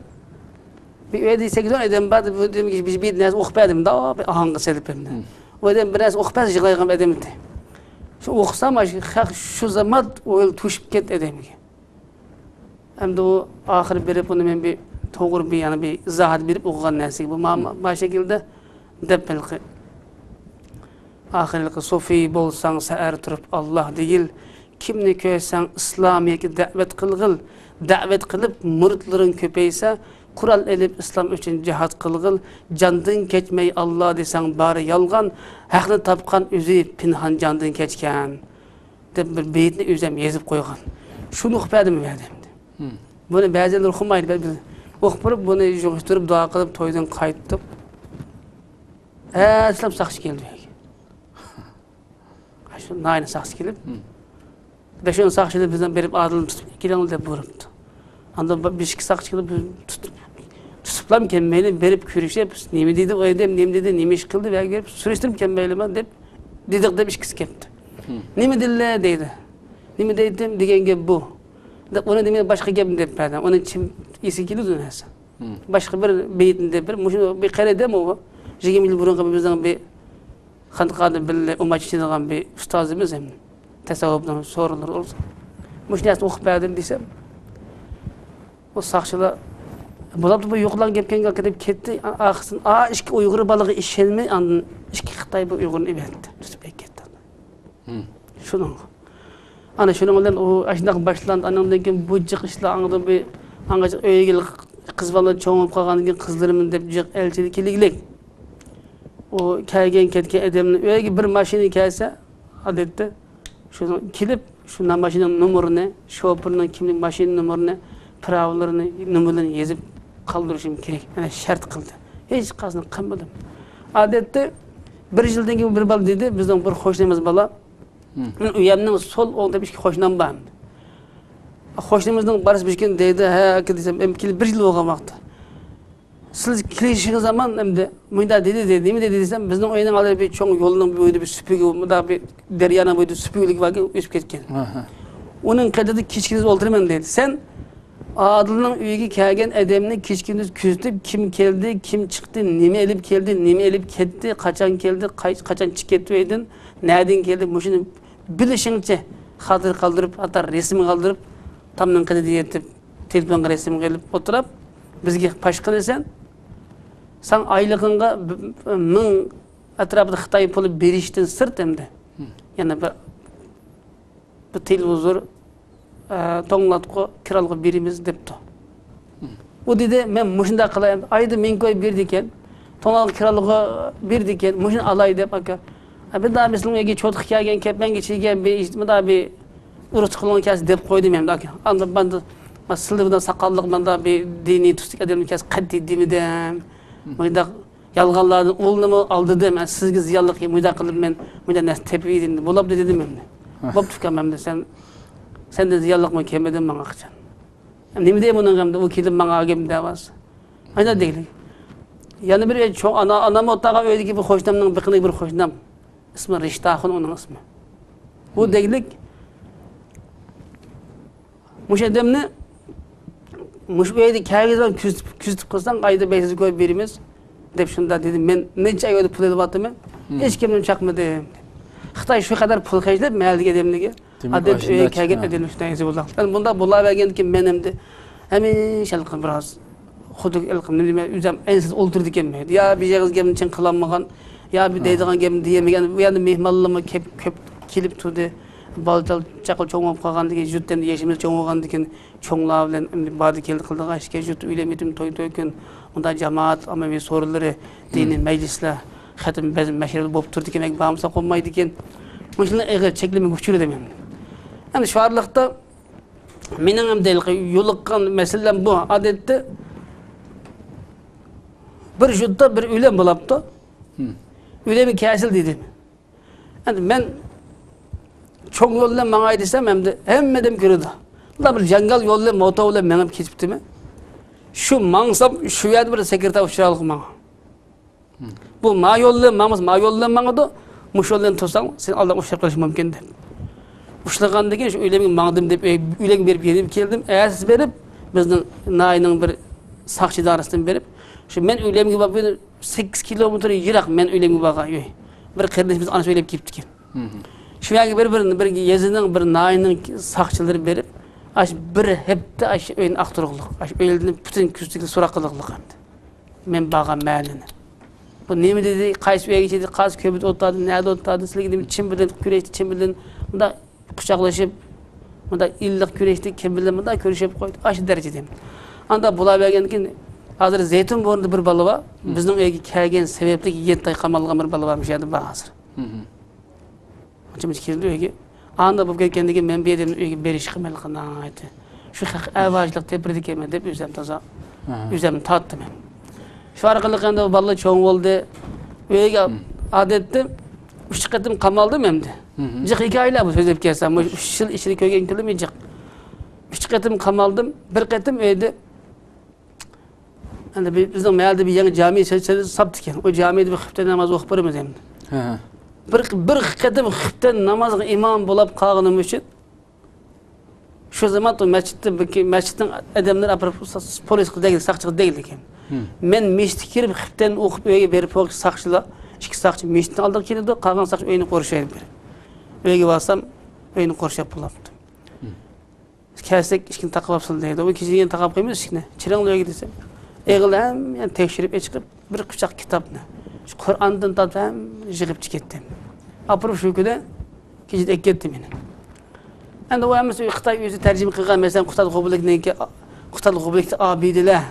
بىر ئۆيدە سەككىز ئون ئادەم بار، بىر نەرسە ئوقۇپ بەردىم، داۋا بىر ئاھاڭغا سېلىپ ئەمدى. ئۇ ئادەم بىر نەرسە ئوقۇپ بەرسە يىغلايدىغان ئادەم ئىدى. شۇ ئوقۇسام، شۇ خەق شۇ زامات ئويلا توشۇپ كەتتى ئادەمگە. ئەمدى ئۇ ئاخىرى بېرىپ ئۇنى مەن بىر توغرا بىر، يەنە بىر ئىزاھات بېرىپ ئوقۇغان نەرسىگە بۇ ما-، ما-، ما شەكىلدە دەپ ھېلىقى. ئاخىرلىقى، سوفىي بولساڭ سەھەر تۇرۇپ ئاللاھ دېگىل، كىمنى كۆرسەڭ ئىسلامىيەتكە دەۋەت قىلغىل، دەۋەت قىلىپ مۇرىتلىرىڭ كۆپەيسە، قورال ئېلىپ ئىسلام ئۈچۈن جىھاد قىلغىل، جاندىن كەچمەي ئاللا دېسەڭ بارى يالغان، ھەقنى تاپقان ئۆزى پىنھان جاندىن كەچكەن، دەپ بىر بېيىتنى ئۆزۈم يېزىپ قويغان. شۇنى ئوقۇپ بەردىم، بەردىم. بۇنى بەزىلەر ئۇقمايدۇ، بىز ئوقۇپ بېرىپ، بۇنى يىغىشتۇرۇپ، دۇئا قىلىپ، تويدىن قايتتۇق. ئەتىسىلا ساقچى كەلدى. شۇ ناھىيەنىڭ ساقچىسى كېلىپ، بەش-ئون ساقچىلار بىزنى بېرىپ ئادىلنى تۇتۇپ كېلىڭ دەپ بۇيرۇپتۇ. ئاندىن بىر ئىككى ساقچى كېلىپ، بىزنى تۇتۇپ، تۇتۇپلام كەلمەيلى، بېرىپ كۆرۈشۈپ، نېمە دېدى ئۇ ئادەم، نېمە دېدى، نېمە ئىش قىلدى، بەرگە بېرىپ سۈرۈشتۈرۈپ كەلمەيلىما دەپ دېدۇق دەپ ئىككىسى كەپتۇ. نېمە دېدىلە دەيدۇ. نېمە دەيتتىم دېگەن گەپ بۇ. دەپ ئۇنى دېمەي باشقا گەپنى دەپ بەردىم. ئۇنى كىم ئېسىگە كېلىدۇ نەرسە. باشقا بىر بېيىتنى دەپ بېرىپ، مۇشۇ بىر قەرىدەم ئۇ. يىگىرمە يىل بۇرۇنقى بىزنىڭ بىر خانقادا بىللە ئۇماچ ئىچىدىغان بىر ئۇستازىمىز ھەم تەسەۋۋۇپنىڭ سورۇنلىرى بولسا. مۇشۇ نەرسىنى ئوقۇپ بەردىم دېسەم، ئۇ ساقچىلار، بولاپتۇ، بۇ يوقىلاڭ گەپكەن ئاكا دەپ كەتتى. ئا-، ئاخىرسىدا، ئا، ئىككى ئۇيغۇر بالىغا ئىشەنمەي، ئاندىن ئىككى خىتاي بىر ئۇيغۇرنى ئېلىپ كەتتى. تۇتۇپ ئەكەتتى. شۇنىڭغا. ئانا شۇنىڭ بىلەن ئۇ ئاشۇنداق باشلاندى. ئانىڭدىن كېيىن بۇ جىق ئىشلار ئاڭدىن بۇ، ئاڭغىچە ئۆيگە قىز بالا چوڭ بولۇپ قالغاندىن كېيىن قىزلىرىمنى دەپ جىق ئەلچىلىك كېلىگلىك. ئۇ كەلگەن كەتكەن ئادەمنى ئۆيگە بىر ماشىنا كەلسە، ئادەتتە شۇنىڭ كېلىپ، شۇ ماشىنىنىڭ نومۇرىنى، شوپۇرنىڭ كىملىك ماشىنا نومۇرىنى، پىراۋىلىرىنى، نومۇرلىرىنى يېزىپ قالدۇرۇشۇم كېرەك. مانا شەرت قىلدى. ھېچ قايسىنى قىلمىدىم. ئادەتتە بىر يىلدىن كېيىن بىر بالا دېدى، بىزنىڭ بىر قوشنىمىز بالا. مېنىڭ ئۆيۈمنىڭ سول ئوڭ تەرىپى ئىككى قوشنام بار. قوشنىمىزنىڭ بالىسى بىر كۈنى دەيدۇ، ھە، ئاكا دېسەم، ئەمدى كېلىپ بىر يىل بولغان ۋاقىتتا. سىز كېلىشىڭىز زامان ئەمدى مۇنداق دېدى، دېدى. نېمە دېدى دېسەم، بىزنىڭ ئۆينىڭ ئالدىدا بىر چوڭ يولنىڭ بويىدا بىر سۈپۈرگە، مۇنداق بىر دەريانىڭ بويىدا سۈپۈرگىلىك باركەن، ئۆسۈپ كەتكەن. ئۇنىڭ قېتىدا كېچىكىنىز ئولتۇرىمەن دېدى. سەن ئادىلنىڭ ئۆيىگە كەلگەن ئادەمنى كېچە-كۈندۈز كۆزىتىپ، كىم كەلدى، كىم چىقتى، نېمە ئېلىپ كەلدى، نېمە ئېلىپ كەتتى، قاچان كەلدى، قاي-، قاچان چىقىپ كەتتى ئۆيدىن، نەدىن كەلدى، مۇشۇنى بىلىشىڭچە خاتىرە قالدۇرۇپ، ھەتتا رەسىم قالدۇرۇپ، تامنىڭ قېنىدا يېتىپ، تېلېفونغا رەسىم قىلىپ ئولتۇرۇپ، بىزگە پاش قىلىسەن. ساڭا ئايلىقىڭغا ب-، ب-، مىڭ ئەتراپىدا خىتاي پۇلى بېرىشتىن سىرت ئەمدى. يەنە بىر، بىر تېلېۋىزور، ئە، توڭلاتقۇ كىرالغا بېرىمىز دەپتۇ. ئۇ دېدى، مەن مۇشۇنداق قىلاي، ئايدا مىڭ كوي بېرىدىكەن، توڭلاتقۇ كىرالغا بېرىدىكەن، مۇشۇنى ئالاي دەپ، ئاكا. ئە، بىر داۋا مېسىلىڭ ئۆيگە چوتقا كەلگەن، كەپەنگە چىگەن، بىر، مۇنداق بىر ئۇرۇق چىقىلغان كەلسە دەپ قويدۇم ئەمدى، ئاكا. ئاندىن ماندىن، ما سىلى بىلەن ساقاللىق مۇنداق بىر دىنىي تۈستۈك ئادەمنى كەلسە قەتئىي دېمىدىم. مۇنداق يالغانلاردىن ئۇلنىمۇ ئالدىدىم، مەن سىزگە زىيانلىق مۇنداق قىلىپ مەن مۇنداق نەرسە تېپىۋىدىم، بولامدۇ دېدىم ئەمدى. بوپتۇ ئۇكام، ئەمدى سەن، سەندىن زىيانلىقمۇ كەلمىدى ماڭا قاچان. نېمە دەي بۇنىڭغا ئەمدى، ئۇ كېلىپ ماڭا گەپ دەۋاتسا. ئاينا دەيلى. يەنە بىر چوڭ ئانا، ئانام ئولتۇرغان ئۆيدىكى بىر قوشنامنىڭ بېقىنىدىكى بىر قوشنام. ئىسمى رىشتاخۇن ئۇنىڭ ئىسمى. ئۇ دەيلىك، مۇشۇ ئادەمنى مۇشۇ ئۆيدە كەلگەن زامان كۆزىتىپ، كۆزىتىپ قىلساڭ، ئايدا بەش يۈز كوي بېرىمىز، دەپ شۇنداق دېدى. مەن نەچچە ئاي بولدى پۇل ئېلىۋاتىمەن. ھېچكىمدىن چاقمىدىم. خىتاي شۇ قەدەر پۇل خەجلەپ مەھەللىدىكى ئادەملەرگە، ئادەتتە ئۆيگە كەلگەن ئادەملەر شۇنداق يېزىۋالدى. مەن بۇنداق بولاۋەرگەندىكىن مەن ئەمدى ھەمىشە بىراز خۇددى نېمە، ئۆزۈم ئەنسىز ئولتۇرىدىكەنمەن. يا بىر ئېغىز گەپنى چىڭ قىلالمىغان، يا بىر دەيدىغان گەپنى دېيەلمىگەن. بۇ يەردە مېھمانلارمۇ كەپ، كۆپ كېلىپ تۇردى. بالا چاقا چوڭ بولۇپ قالغاندىن كېيىن، يۇرتتا ئەمدى يېشىمىز چوڭ بولغاندىن كېيىن، چوڭلار بىلەن ئەمدى باردا كەلدى قىلىدىغان ئىشكەن، يۇرتتا ئۆيلەر مېتىم توي توي كۈن، ئۇنداق جامائەت، ئاممىۋى سورۇنلىرى، دىنىي مەجلىسلەر، خېتىم بەزى مەشرەپلەر بولۇپ تۇرىدىكەن، بارمىساق بولمايدىكەن. مۇشۇنداق ئېغىر چەكلىمىگە ئۇچرىدىم ئەمدى. ئەمدى شۇ ئارىلىقتا مېنىڭ ئەمدى يولۇققان مەسىلەم بۇ. ئادەتتە بىر يۇرتتا بىر ئۆلەم بولاپتۇ. ئۆلەمگە كەلسىلە دېدىم. ئەمدى مەن چوڭ يول بىلەن ماڭاي دېسەم، ئەمدى ھەممە ئادەم كۆرىدۇ. مۇنداق بىر جاڭگال يول بىلەن موتور بىلەن مېڭىپ كېتىپتىمەن. شۇ ماڭسام، شۇ يەردە بىر سېكرېتار ئۇچراۋالغان ماڭا. بۇ ما يول بىلەن ماڭمىسا، ما يول بىلەن ماڭىدۇ. مۇشۇ يول بىلەن تۇرساڭ، سېنى ئالدىن ئۇچراپ قېلىشى مۇمكىن دەپ. ئۇچرىغاندىن كېيىن شۇ ئۆيلەرگە ماڭدىم دەپ، ئۆي-، ئۆيلەرگە بېرىپ يېنىپ كەلدىم. ئەتىسى بېرىپ، بىزنىڭ ناھىيەنىڭ بىر ساقچى ئىدارىسىدىن بېرىپ، شۇ مەن ئۆيلەرگە بارىپ، سەككىز كىلومېتىر يىراق مەن ئۆيلەرگە بارغان ئۆي. بىر قېرىندىشىمىز ئانىسى ئۆيلەپ كېلىپتىكەن. شۇ يەرگە بىر، بىر، بىر يېزىنىڭ، بىر ناھىيەنىڭ ساقچىلىرى بېرىپ، ئاشۇ بىر ھەپتە ئاشۇ ئۆينى ئاختۇرغۇلۇق. ئاشۇ ئۆيلەردىن پۈتۈن كۈزدىكىنى سوراق قىلغۇلۇق ئەمدى. مەن بارغان مەھەللىنى. بۇ نېمە دېدى، قايسى ئۆيگە چىقتى، قايسى كۆمۈدە ئولتۇردى، نەدە ئولتۇردى، سىلەرگە نېمە، چىم بىلەن كۆرۈشتى، چىم بىلەن مۇنداق قۇچاقلىشىپ، مۇنداق ئىللىق كۆرۈشتى، كىم بىلەن مۇنداق كۆرۈشۈپ قويدى، ئاشۇ دەرىجىدە. ئانداق بولاۋەرگەندىن كېيىن ھازىر زەيتۇن بورنىدا بىر بالا بار. بىزنىڭ ئۆيگە كەلگەن سەۋەبلىك يەتتە ئاي قامالغان بىر بالا بار، مۇشۇ يەردە بار ھازىر. ئانچە-مۇنچە كېلىدۇ ئۆيگە. ئاندا بولۇپ كەتكەندىن كېيىن مەن بۇ يەردىن ئۆيگە بېرىشقا مەن ناھايىتى شۇ خەق ئەۋاجلىق تېپىرىدىكەنمەن دەپ ئۆزۈم تازا، ئۆزۈمنى تارتتىم. شۇ ئارقىلىق ئەمدى بۇ بالىلار چوڭ بولدى. ئۆيگە ئادەتتە ئۈچ قېتىم قامالدىم ئەمدى. جىق ھېكايىلەر بۇ، سۆزلەپ كەلسەم، مۇشۇ ئۈچ يىل ئىچىدە كۆرگەن كۈنلىرىم جىق. ئۈچ قېتىم قامالدىم، بىر قېتىم ئۆيدە ئەمدى بى-، بىزنىڭ مەھەللىدە بىر يېڭى جامى سېلىنىپ ساپتىكەن. ئۇ جامىدە بىر خۇپتەن ناماز ئوقۇپ بېرىمىز ئەمدى. بىر، بىر قېتىم خۇپتەن نامازغا ئىمام بولاپ قالغىنىم ئۈچۈن شۇ زامان ئۇ مەسچىتتە بىر، مەسچىتنىڭ ئادەملىرى ئاپىرىپ پولىسقا دەگلىك، ساقچىغا دەگلىكەن. مەن مەسچىتكە كىرىپ خۇپتەن ئوقۇپ ئۆيگە بېرىپ ساقچىلار، ئىككى ساقچى مەسچىتنىڭ ئالدىغا كېلىدۇ، قالغان ساقچى ئۆينى قورشايدۇ. ئۆيگە بارسام ئۆينى قورشاپ بولۇپتۇ. كەلسەك ئىشىكنى تاقاپ ئاپسىلە دەيدۇ. ئۇ كېچىدىن كېيىن تاقاپ قويىمىز ئىشىكنى. چىرىڭلار ئۆيگە دېسەم، ئېغىل ھەممىنى تەكشۈرۈپ ئېچىقىپ، بىر قۇچاق كىتابنى، شۇ قۇرئاندىن تارتىپ ھەممىنى يىغىپ چىقىپ كەتتىم. ئاپىرىپ شۇ كۈنى كېچىدە ئەكەتتى مېنى. ئەمدى ئۇ ھەممىسى خىتاي ئۆزى تەرجىمە قىلغان، مەسىلەن، قۇتادغۇبىلىكنىڭكى، قۇتادغۇبىلىكتە ئابىدىلەر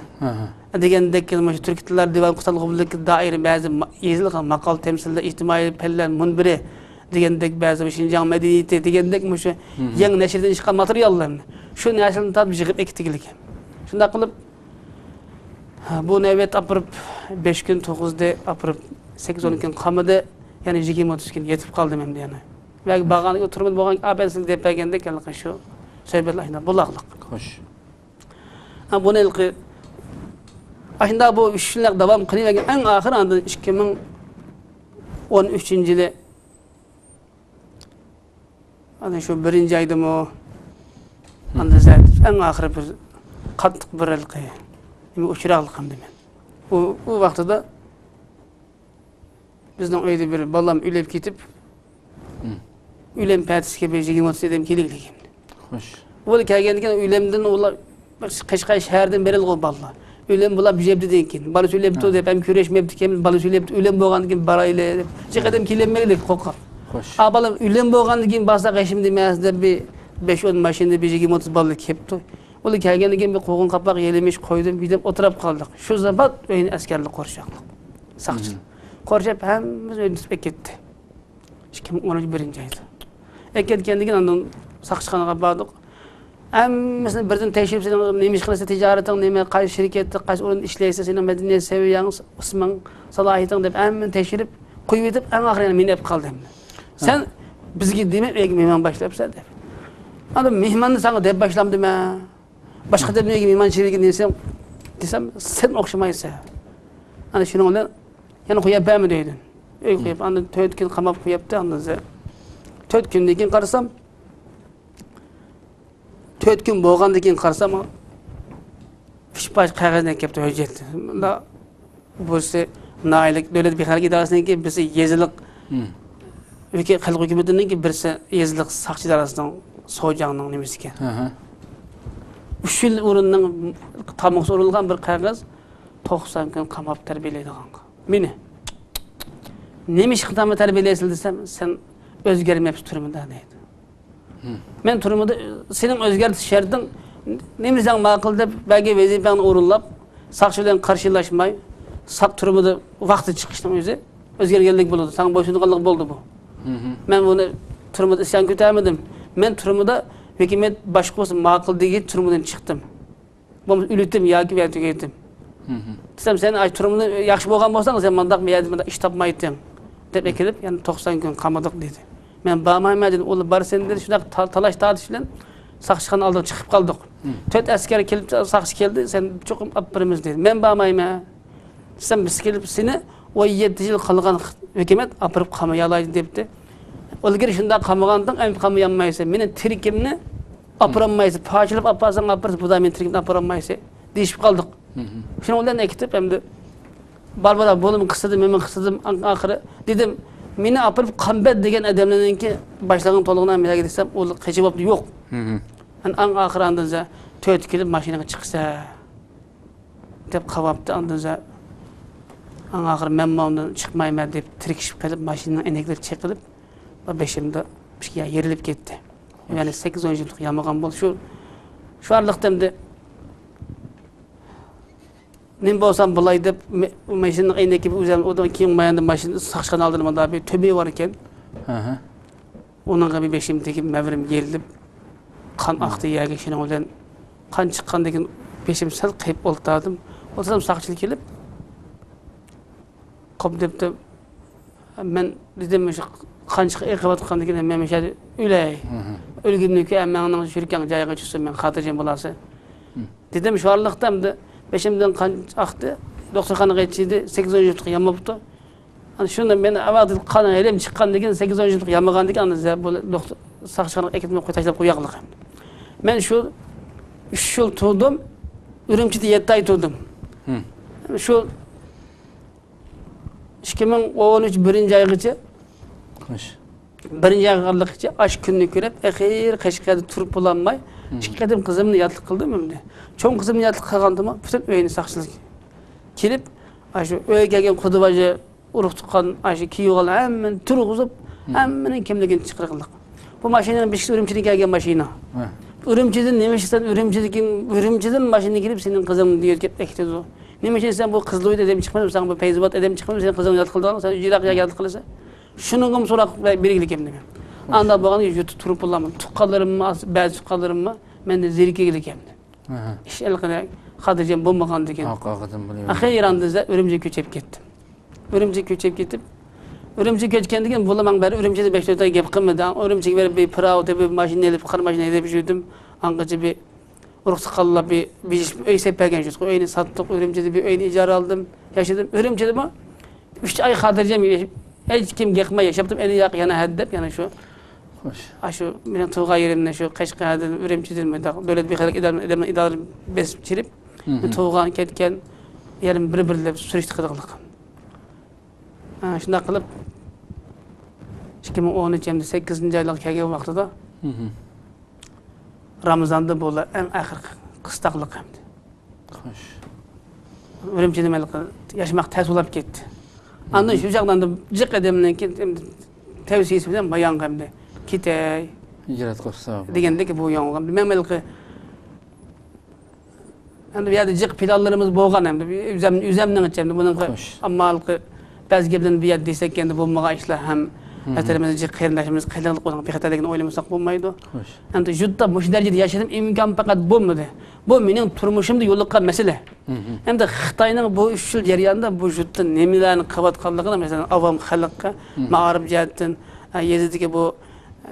دېگەندەك، مۇشۇ تۈرك تىللار دىۋانى، قۇتادغۇبىلىككە دائىر بەزى ما-، يېزىلغان ماقال، تەمسىللەر، ئىجتىمائىي پەنلەر مۇنبىرى دېگەندەك، بەزى شىنجاڭ مەدەنىيىتى دېگەندەك مۇشۇ يېڭى نەشردىن چىققان ماتېرىياللارنى شۇ نەرسىلەرنى تارتىپ يىغىپ ئەكېتىگلىكەن. شۇنداق قىلىپ، ھە، بۇ نۆۋەت ئاپىرىپ بەش كۈن تۇرغۇزدى، ئاپىرىپ سەككىز ئون كۈن قامىدى، يەنە يىگىرمە ئوتتۇز كۈن يېتىپ قالدىم ئەمدى يەنە. ۋە بارغان تۈرمىدە بولغان ئاپەتسىز دەپ بەرگەندەك ھېلىقى شۇ سۆھبەتلەر ئاشۇنداق بولاقلىق. خوش. ھە، بۇنى ھېلىقى ئاشۇنداق بۇ ئۈچ يىللىق داۋام قىلىۋەرگەن ئەڭ ئاخىرى ئاندىن ئىككى مىڭ ئون ئۈچىنچى يىلى ئانا شۇ بىرىنچى ئايدىمۇ، ئاندىن زە-، ئەڭ ئاخىرى بىر قاتتىق بىر ھېلىقى نېمە ئۇچراقلىق ئەمدى مەن. ئۇ، ئۇ ۋاقتىدا بىزنىڭ ئۆيدە بىر بالام ئۆلۈپ كېتىپ، ئۆلۈم پەتىسىگە بىر يىگىرمە ئوتتۇز ئادەم كېلىگلىك ئەمدى. خوش. ئۇلار كەلگەندىن كېيىن ئۆلۈمدىن ئۇلار قەشقەر شەھەردىن بېرىلغۇ بالىلار. ئۆلۈم بۇلار بىر يەردىن كېيىن. بالىسى ئۆلۈپتۇ دەپ ھەم كۆرۈشمەپتىكەن، بالىسى ئۆلۈپتۇ، ئۆلۈم بولغاندىن كېيىن بارايلى دەپ. جىق ئادەم كېلەلمەيلىك قورقۇپ. خوش. ئا بالام ئۆلۈم بولغاندىن كېيىن بارساق ھېچنېمە دېمەس دەپ بىر بەش ئون ماشىنىدا بىر يىگىرمە ئوتتۇز بالا كېلىپتۇ. ئۇلار كەلگەندىن كېيىن بىر قوغۇن قاپاق يېلىمىش قويدۇم، بىردەم ئولتۇرۇپ قالدۇق. شۇ زامان ئۆينى ئەسكەرلەر قورشاقلىق. ساقچىلار. قورشاپ ھەممىمىز ئۆيدىن تۇتۇپ ئەكەتتى. ئىككى مىڭ ئون ئۈچ بىرىنچى ئايدا. ئەكەتكەندىن كېيىن ئاندىن ساقچىخانىغا باردۇق. ھەممىسىنى بىردىن تەكشۈرۈپ، سېنىڭ نېمە ئىش قىلىسەن، تىجارىتىڭ نېمە، قايسى شىركەتتە، قايسى ئورۇندا ئىشلەيسەن، سېنىڭ مەدەنىيەت سەۋىيەڭ، ئىسمىڭ، سالاھىيىتىڭ دەپ ھەممىنى تەكشۈرۈپ قويۇۋېتىپ، ئەڭ ئاخىرى يەنە مېنى ئەپ قالدى ئەمدى. سەن بىزگە دېمەي ئۆيگە مېھمان باشلاپسەن دەپ. ئاندىن مېھماننى ساڭا دەپ باشلامدىمەن؟ باشقا ئادەمنىڭ ئۆيىگە مېھمان چېكىنگەن دېسەم، دېسەم، سەن ئوخشىمايسەن. ئانا شۇنىڭ بىلەن يەنە قويۇپ بەرمىدى ئۆيدىن. ئۆيگە قويۇپ، ئاندىن تۆت كۈن قاماپ قويۇپتۇ، ئاندىن تۆت كۈندىن كېيىن قارىسام، تۆت كۈن بولغاندىن كېيىن قارىسام، ئۈچ پارچە قەغەزنى ئەكەپتۇ، ھۆججەت. مۇنداق بىرسى ناھىيەلىك دۆلەت بىخەتەرلىك ئىدارىسىنىڭكى، بىرسى يېزىلىق ھۆكۈ-، خەلق ھۆكۈمىتىنىڭكى، بىرسى يېزىلىق ساقچى ئىدارىسىنىڭ سوجاڭنىڭ نېمىسىكەن. ئۈچ يىل ئورنىنىڭ تامغىسى ئۇرۇلغان بىر قەغەز، توقسان كۈن قاماپ تەربىيەلەيدىغانغا. مېنى نېمە ئىشقا تامغا تەربىيەلەيسىلەر دېسەم، سەن ئۆزگەرمەپسەن تۈرمىدە دەيدۇ. مەن تۈرمىدە، سېنىڭ ئۆزگەرتىش شەرتىڭ نېمە دېسەڭ ماقۇل دەپ بەرگەن ۋەزىپەڭنى ئورۇنلاپ، ساقچى بىلەن قارشىلاشماي، ساق تۈرمىدە ۋاقتى چىقىشنىڭ ئۆزى ئۆزگەرگەنلىك بولىدۇ. ساڭا بويسۇنغانلىق بولدى بۇ. مەن بۇنى تۈرمىدە ئىسيان كۆتەرمىدىم. مەن تۈرمىدە ھۆكۈمەت باشقۇرسا ماقۇل دېگەن تۈرمىدىن چىقتىم. بولمىسا ئۆلۈتتۈم ياكى بىر يەردە تۈگەتتىم. دېسەم، سەن ئاشۇ تۈرمىدە ياخشى بولغان بولساڭ، سەن مانداق بىر يەردە مانداق ئىش تاپمايتتىڭ، دەپ ئەكېلىپ، يەنە توقسان كۈن قامىدۇق دېدى. مەن بارمايمەن دېدىم. ئۇلار بارسەن دېدى. شۇنداق تا-، تالاش تارتىش بىلەن ساقچىخانا ئالدىغا چىقىپ قالدۇق. تۆت ئەسكەر كېلىپ، ساقچى كەلدى، سەن چوقۇم ئاپىرىمىز دېدى. مەن بارمايمەن. دېسەم، بىز كېلىپ سېنى ئون يەتتە يىل قالغان ھۆكۈمەت ئاپىرىپ قامىيالايدۇ دەپتۇ. ئىلگىرى شۇنداق قامىغانتىڭ، ئەمدى قامىيالمايسەن. مېنىڭ تىرىكىمنى ئاپىرالمايسەن. پارچىلاپ ئاپارساڭ ئاپىرىسەن، بۇدا مېنىڭ تىرىكىمنى ئاپىرالمايسەن، دېيىشىپ قالدۇق. شۇنىڭ بىلەن ئەكېتىپ، ئەمدى بار بار بولۇم قىستىدىم، مېمە قىستىدىم، ئاخىرى دېدىم، مېنى ئاپىرىپ قامبەت دېگەن ئادەملەرنىڭكى باشلىقىنى تولغىنا مېلەگە دېسەم، ئۇ قېچىپ بوپتۇ، يوق. ئەن ئەڭ ئاخىرى ئاندىن تۆت كېلىپ ماشىنىغا چىقسا دەپ قاۋاپتۇ. ئاندىن ئەڭ ئاخىرى مەنمۇ ئاندىن چىقمايمەن دەپ تىركىشىپ قېلىپ، ماشىنىنىڭ ئەينەكلىرى چېقىلىپ، بېشىمدا يېرىلىپ كەتتى. يەنى سەككىز ئون يىللىق يامىغان بولدى. شۇ، شۇ ئارىلىقتا ئەمدى نېمە بولسام بولاي دەپ، مە-، ماشىنىنىڭ ئەينىكى ئۇزەن ئۇدۇن كېيىن ماياندا ماشىنا ساقچىخانا ئالدىدا مۇنداق بىر تۈبى بار ئىكەن. ئاھا. ئۇنىڭغا بىر بېشىم تېگىپ، مەۋرىم يېرىلىپ، قان ئاقتى يەرگە. شۇنىڭ بىلەن قان چىققاندىن كېيىن بېشىم سەل قېيىپ ئولتۇردۇم. ئولتۇرسام ساقچىلار كېلىپ، قوپ دەپتۇ. مەن دېدىم، مۇشۇ قان چىقىپ ئېقىۋاتقاندىن كېيىن مەن مۇشۇ يەردە ئۆلەي. ئۆلگۈمدىكى ئەممەڭنىڭ يۈرىكىڭ جايىغا چۈشسۇن، مەن خاتىرجەم بولارسەن. دېدىم، شۇ ئارىلىقتا ئەمدى بېشىمدىن قان ئاقتى. دوختۇرخانىغا يېتىشتى، سەككىز ئون يىللىق ياماپتۇ. ئانا شۇندا مەن ئاۋۋال قان ھېلىم چىققاندىن كېيىن، سەككىز ئون يىللىق يامىغاندىن كېيىن، ئانا زە-، بۇ دوختۇر ساقچىخانىغا ئەكېتىپ قوي، تاشلاپ قويۇۋالغىلى. مەن شۇ ئۈچ يىل تۇردۇم، ئۈرۈمچىدە يەتتە ئاي تۇردۇم. شۇ ئىككى مىڭ ئون ئۈچ بىرىنچى ئايغىچە، خوش. بىرىنچى ئايغىچە ئاش كۈننى كۆرۈپ، ئېخىر قەشقەردە تۇرۇپ بولالماي، ئىككى قېتىم قىزىمنى ياتلىق قىلدىم ئەمدى. چوڭ قىزىمنى ياتلىق قىلغاندىمۇ، پۈتۈن ئۆينى ساقچىلار كېلىپ، ئاشۇ ئۆيگە كەلگەن قۇدا باجا، ئۇرۇق تۇغقان، ئاشۇ كىيىۋالغان ھەممىنى تۇرغۇزۇپ، ھەممىنىڭ كىملىكىنى چىقىرغانلىق. بۇ ماشىنىنىڭ بېشى ئۈرۈمچىدىن كەلگەن ماشىنا. ئۈرۈمچىدىن نېمە ئىشلەن، ئۈرۈمچىدىكى، ئۈرۈمچىدىن ماشىنا كېلىپ سېنىڭ قىزىڭنى يۆتكەپ ئەكېتىدۇ. نېمە ئۈچۈن سەن بۇ قىزىلويدا ئادەم چىقمىدىمۇ، سەن بۇ پەيزىۋات ئادەم چىقمىدىمۇ، سېنىڭ قىزىڭنى ياتلىق قىلىدىغان، سەن ئىجراغا ياتلىق قىلىسەن. شۇنىڭغىمۇ سوراق بەرگىلى كەلدىم. ئانداق بولغاندا يۇرتتا تۇرۇپ بولالمىدىم. تۇغقانلىرىممۇ، بەزى تۇغقانلىرىممۇ مەندىن زېرىككىلى كەلدى. ئىش ھېلىقى خاتىرجەم بولمىغاندىكىن. ھەقىقەتەن بۇنى. ئاخىرى ئاندىن ئۈرۈمچىگە كۆچۈپ كەتتىم. ئۈرۈمچىگە كۆچۈپ كېتىپ، ئۈرۈمچىگە كۆچكەندىن كېيىن بۇلار ماڭا بەرى ئۈرۈمچىدە بەش تۆت ئاي گەپ قىلمىدى. ئۈرۈمچىگە بېرىپ بىر پىراۋ تېپىپ، ماشىنا ئېلىپ، قارا ماشىنا ھەيدەپ يۈردۈم. ئاڭغىچە بىر ئۇرۇق تۇغقانلار بىر، بىر ئۆي سېلىپ بەرگەن شۇ ئۆينى ساتتۇق. ئۈرۈمچىدە بىر ئۆينى ئىجارە ئالدىم. ياشىدىم. ئۈرۈمچىدىمۇ ئۈچ ئاي خاتىرجەم ياشاپ، ھېچكىم گەپ قىلماي ياشاپتىم. ئەنە ياق، يەنە ھەدە دەپ، يەنە شۇ. خوش. ئاشۇ مېنىڭ تۇغۇلغان يېرىمدىن، شۇ قەشقەردىن، ئۈرۈمچىدىن، مۇنداق دۆلەت بىخەتەرلىك ئىدارە-، ئىدارە بېسىپ چىقىپ، تۇغۇلغان، كەتكەن يېرىم بىر-بىرلەپ سۈرۈشتە قىلغانلىق. ھە، شۇنداق قىلىپ، ئىككى مىڭ ئون ئۈچ ھەمدە سەككىزىنچى ئايلارغا كەلگەن ۋاقتىدا، رامىزاندا بۇلار ئەڭ ئاخىرقى قىستاقلىق ئەمدى. خوش. ئۈرۈمچىدە مەن ياشىماق تەس بولۇپ كەتتى. ئاندىن شۇ چاغدا جىق ئادەمنىڭكى تەۋسىيىسى بىلەن بايانغا ئەمدى كېتەي. ھىجرەت قىلسا. دېگەندەك بۇ ياڭغا. مەن ھېلىقى ئەمدى بۇ يەردە جىق پىلانلىرىمىز بولغان ئەمدى. ئۆزەم-، ئۆزەمنىڭ ئىچىمدە بۇنىڭغا خوش. ئەمما ھېلىقى بەزى گەپلەرنى بۇ يەردە دېسەك ئەمدى بولمىغان ئىشلار ھەم ۋەتىنىمىزدىكى قېرىنداشلىرىمىز قېلىنلىق بۇنىڭ بىخەتەرلىكىنى ئويلىمىساق بولمايدۇ. خوش. ئەمدى يۇرتتا مۇشۇ دەرىجىدە ياشىدىم، ئىمكان پەقەت بولمىدى. بۇ مېنىڭ تۇرمۇشۇمدا يولۇققان مەسىلە. ئەمدى خىتاينىڭ بۇ ئۈچ يىل جەريانىدا بۇ يۇرتتا نېمىلەرنى قىلىۋاتقانلىقىنى، مەسىلەن، ئاۋام خەلققە، مائارىپ جەھەتتىن، ئە، يېزىدىكى بۇ، ئە،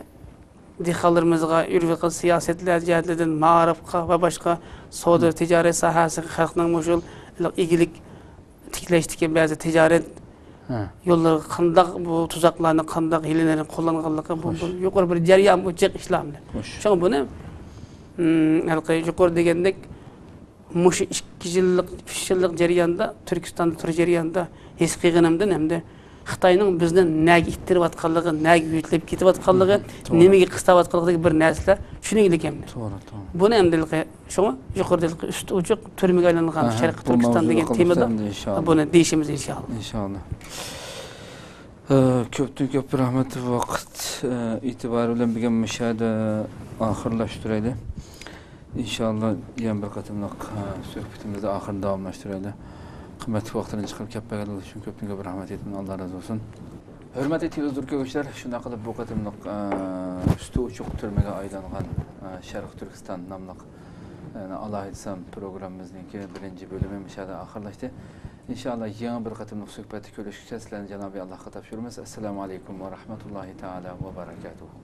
دېھقانلىرىمىزغا يۈرۈۋاتقان سىياسەتلەر جەھەتلىرىدىن مائارىپقا ۋە باشقا سودا تىجارەت ساھەسىگە خەلقنىڭ مۇشۇ ئىگىلىك تىكلەشتىكى بەزى تىجارەت يوللىرىغا قانداق بۇ تۇزاقلارنى، قانداق ھىيلىلەرنى قوللانغانلىقى، بۇ، بۇ يۇقىرى بىر جەريان، بۇ جىق ئىشلار. شۇڭا بۇنى، ھېلىقى يۇقىرى دېگەندەك، مۇشۇ ئىككى يىللىق، ئۈچ يىللىق جەرياندا، تۈركىستاندا تۇرۇش جەريانىدا ھېس قىلغىنىمدىن ھەمدە خىتاينىڭ بىزنى نەگە ئىتتىرىۋاتقانلىقى، نەگە يۆتىلىپ كېتىۋاتقانلىقى، نېمىگە قىستاۋاتقانلىقىدىكى بىر نەرسىلەر چۈشىنىگلىك ئەمدى. توغرا، توغرا. بۇنى ئەمدى شۇڭا يۇقىرىدا ھېلىقى ئۈستى ئوچۇق تۈرمىگە ئايلانغان شەرقىي تۈركىستان دېگەن تېمىدا بۇنى دېيىشىمىز ئىنشاللا. ئىنشاللا. ئە، كۆپتىن كۆپ رەھمەت. ۋاقىت، ئە، ئېتىبارى بىلەن بۈگۈن مۇشۇ يەردە ئاخىرلاشتۇرايلى. ئىنشاللا يەنە بىر قېتىملىق، ئە، سۆھبىتىمىزنى ئاخىرىدا داۋاملاشتۇرايلى. قىممەتلىك ۋاقىتلىرىنى چىقىرىپ كەپ بەرگەنلىكى ئۈچۈن كۆپتىن كۆپ رەھمەت ئېيتىمەن. ئاللا رازى بولسۇن. ھۆرمەتلىك تېلېۋىزور كۆرگۈچىلەر، شۇنداق قىلىپ بۇ قېتىملىق، ئە، ئۈستى ئوچۇق تۈرمىگە ئايلانغان، ئە، شەرقىي تۈركىستان ناملىق، ئە، ئالاھىدە سان پروگراممىمىزنىڭكى بىرىنچى بۆلۈمى مۇشۇ يەردە ئاخىرلاشتى. ئىنشاللا يېڭى بىر قېتىملىق سۆھبەتتە كۆرۈشكىچە سىلەرنى جانابى ئاللاھقا تاپشۇرىمىز. ئەسسالامۇ ئەلەيكۇم ۋە رەھمەتۇللاھى تائالا ۋە بەرەكاتۇھۇ.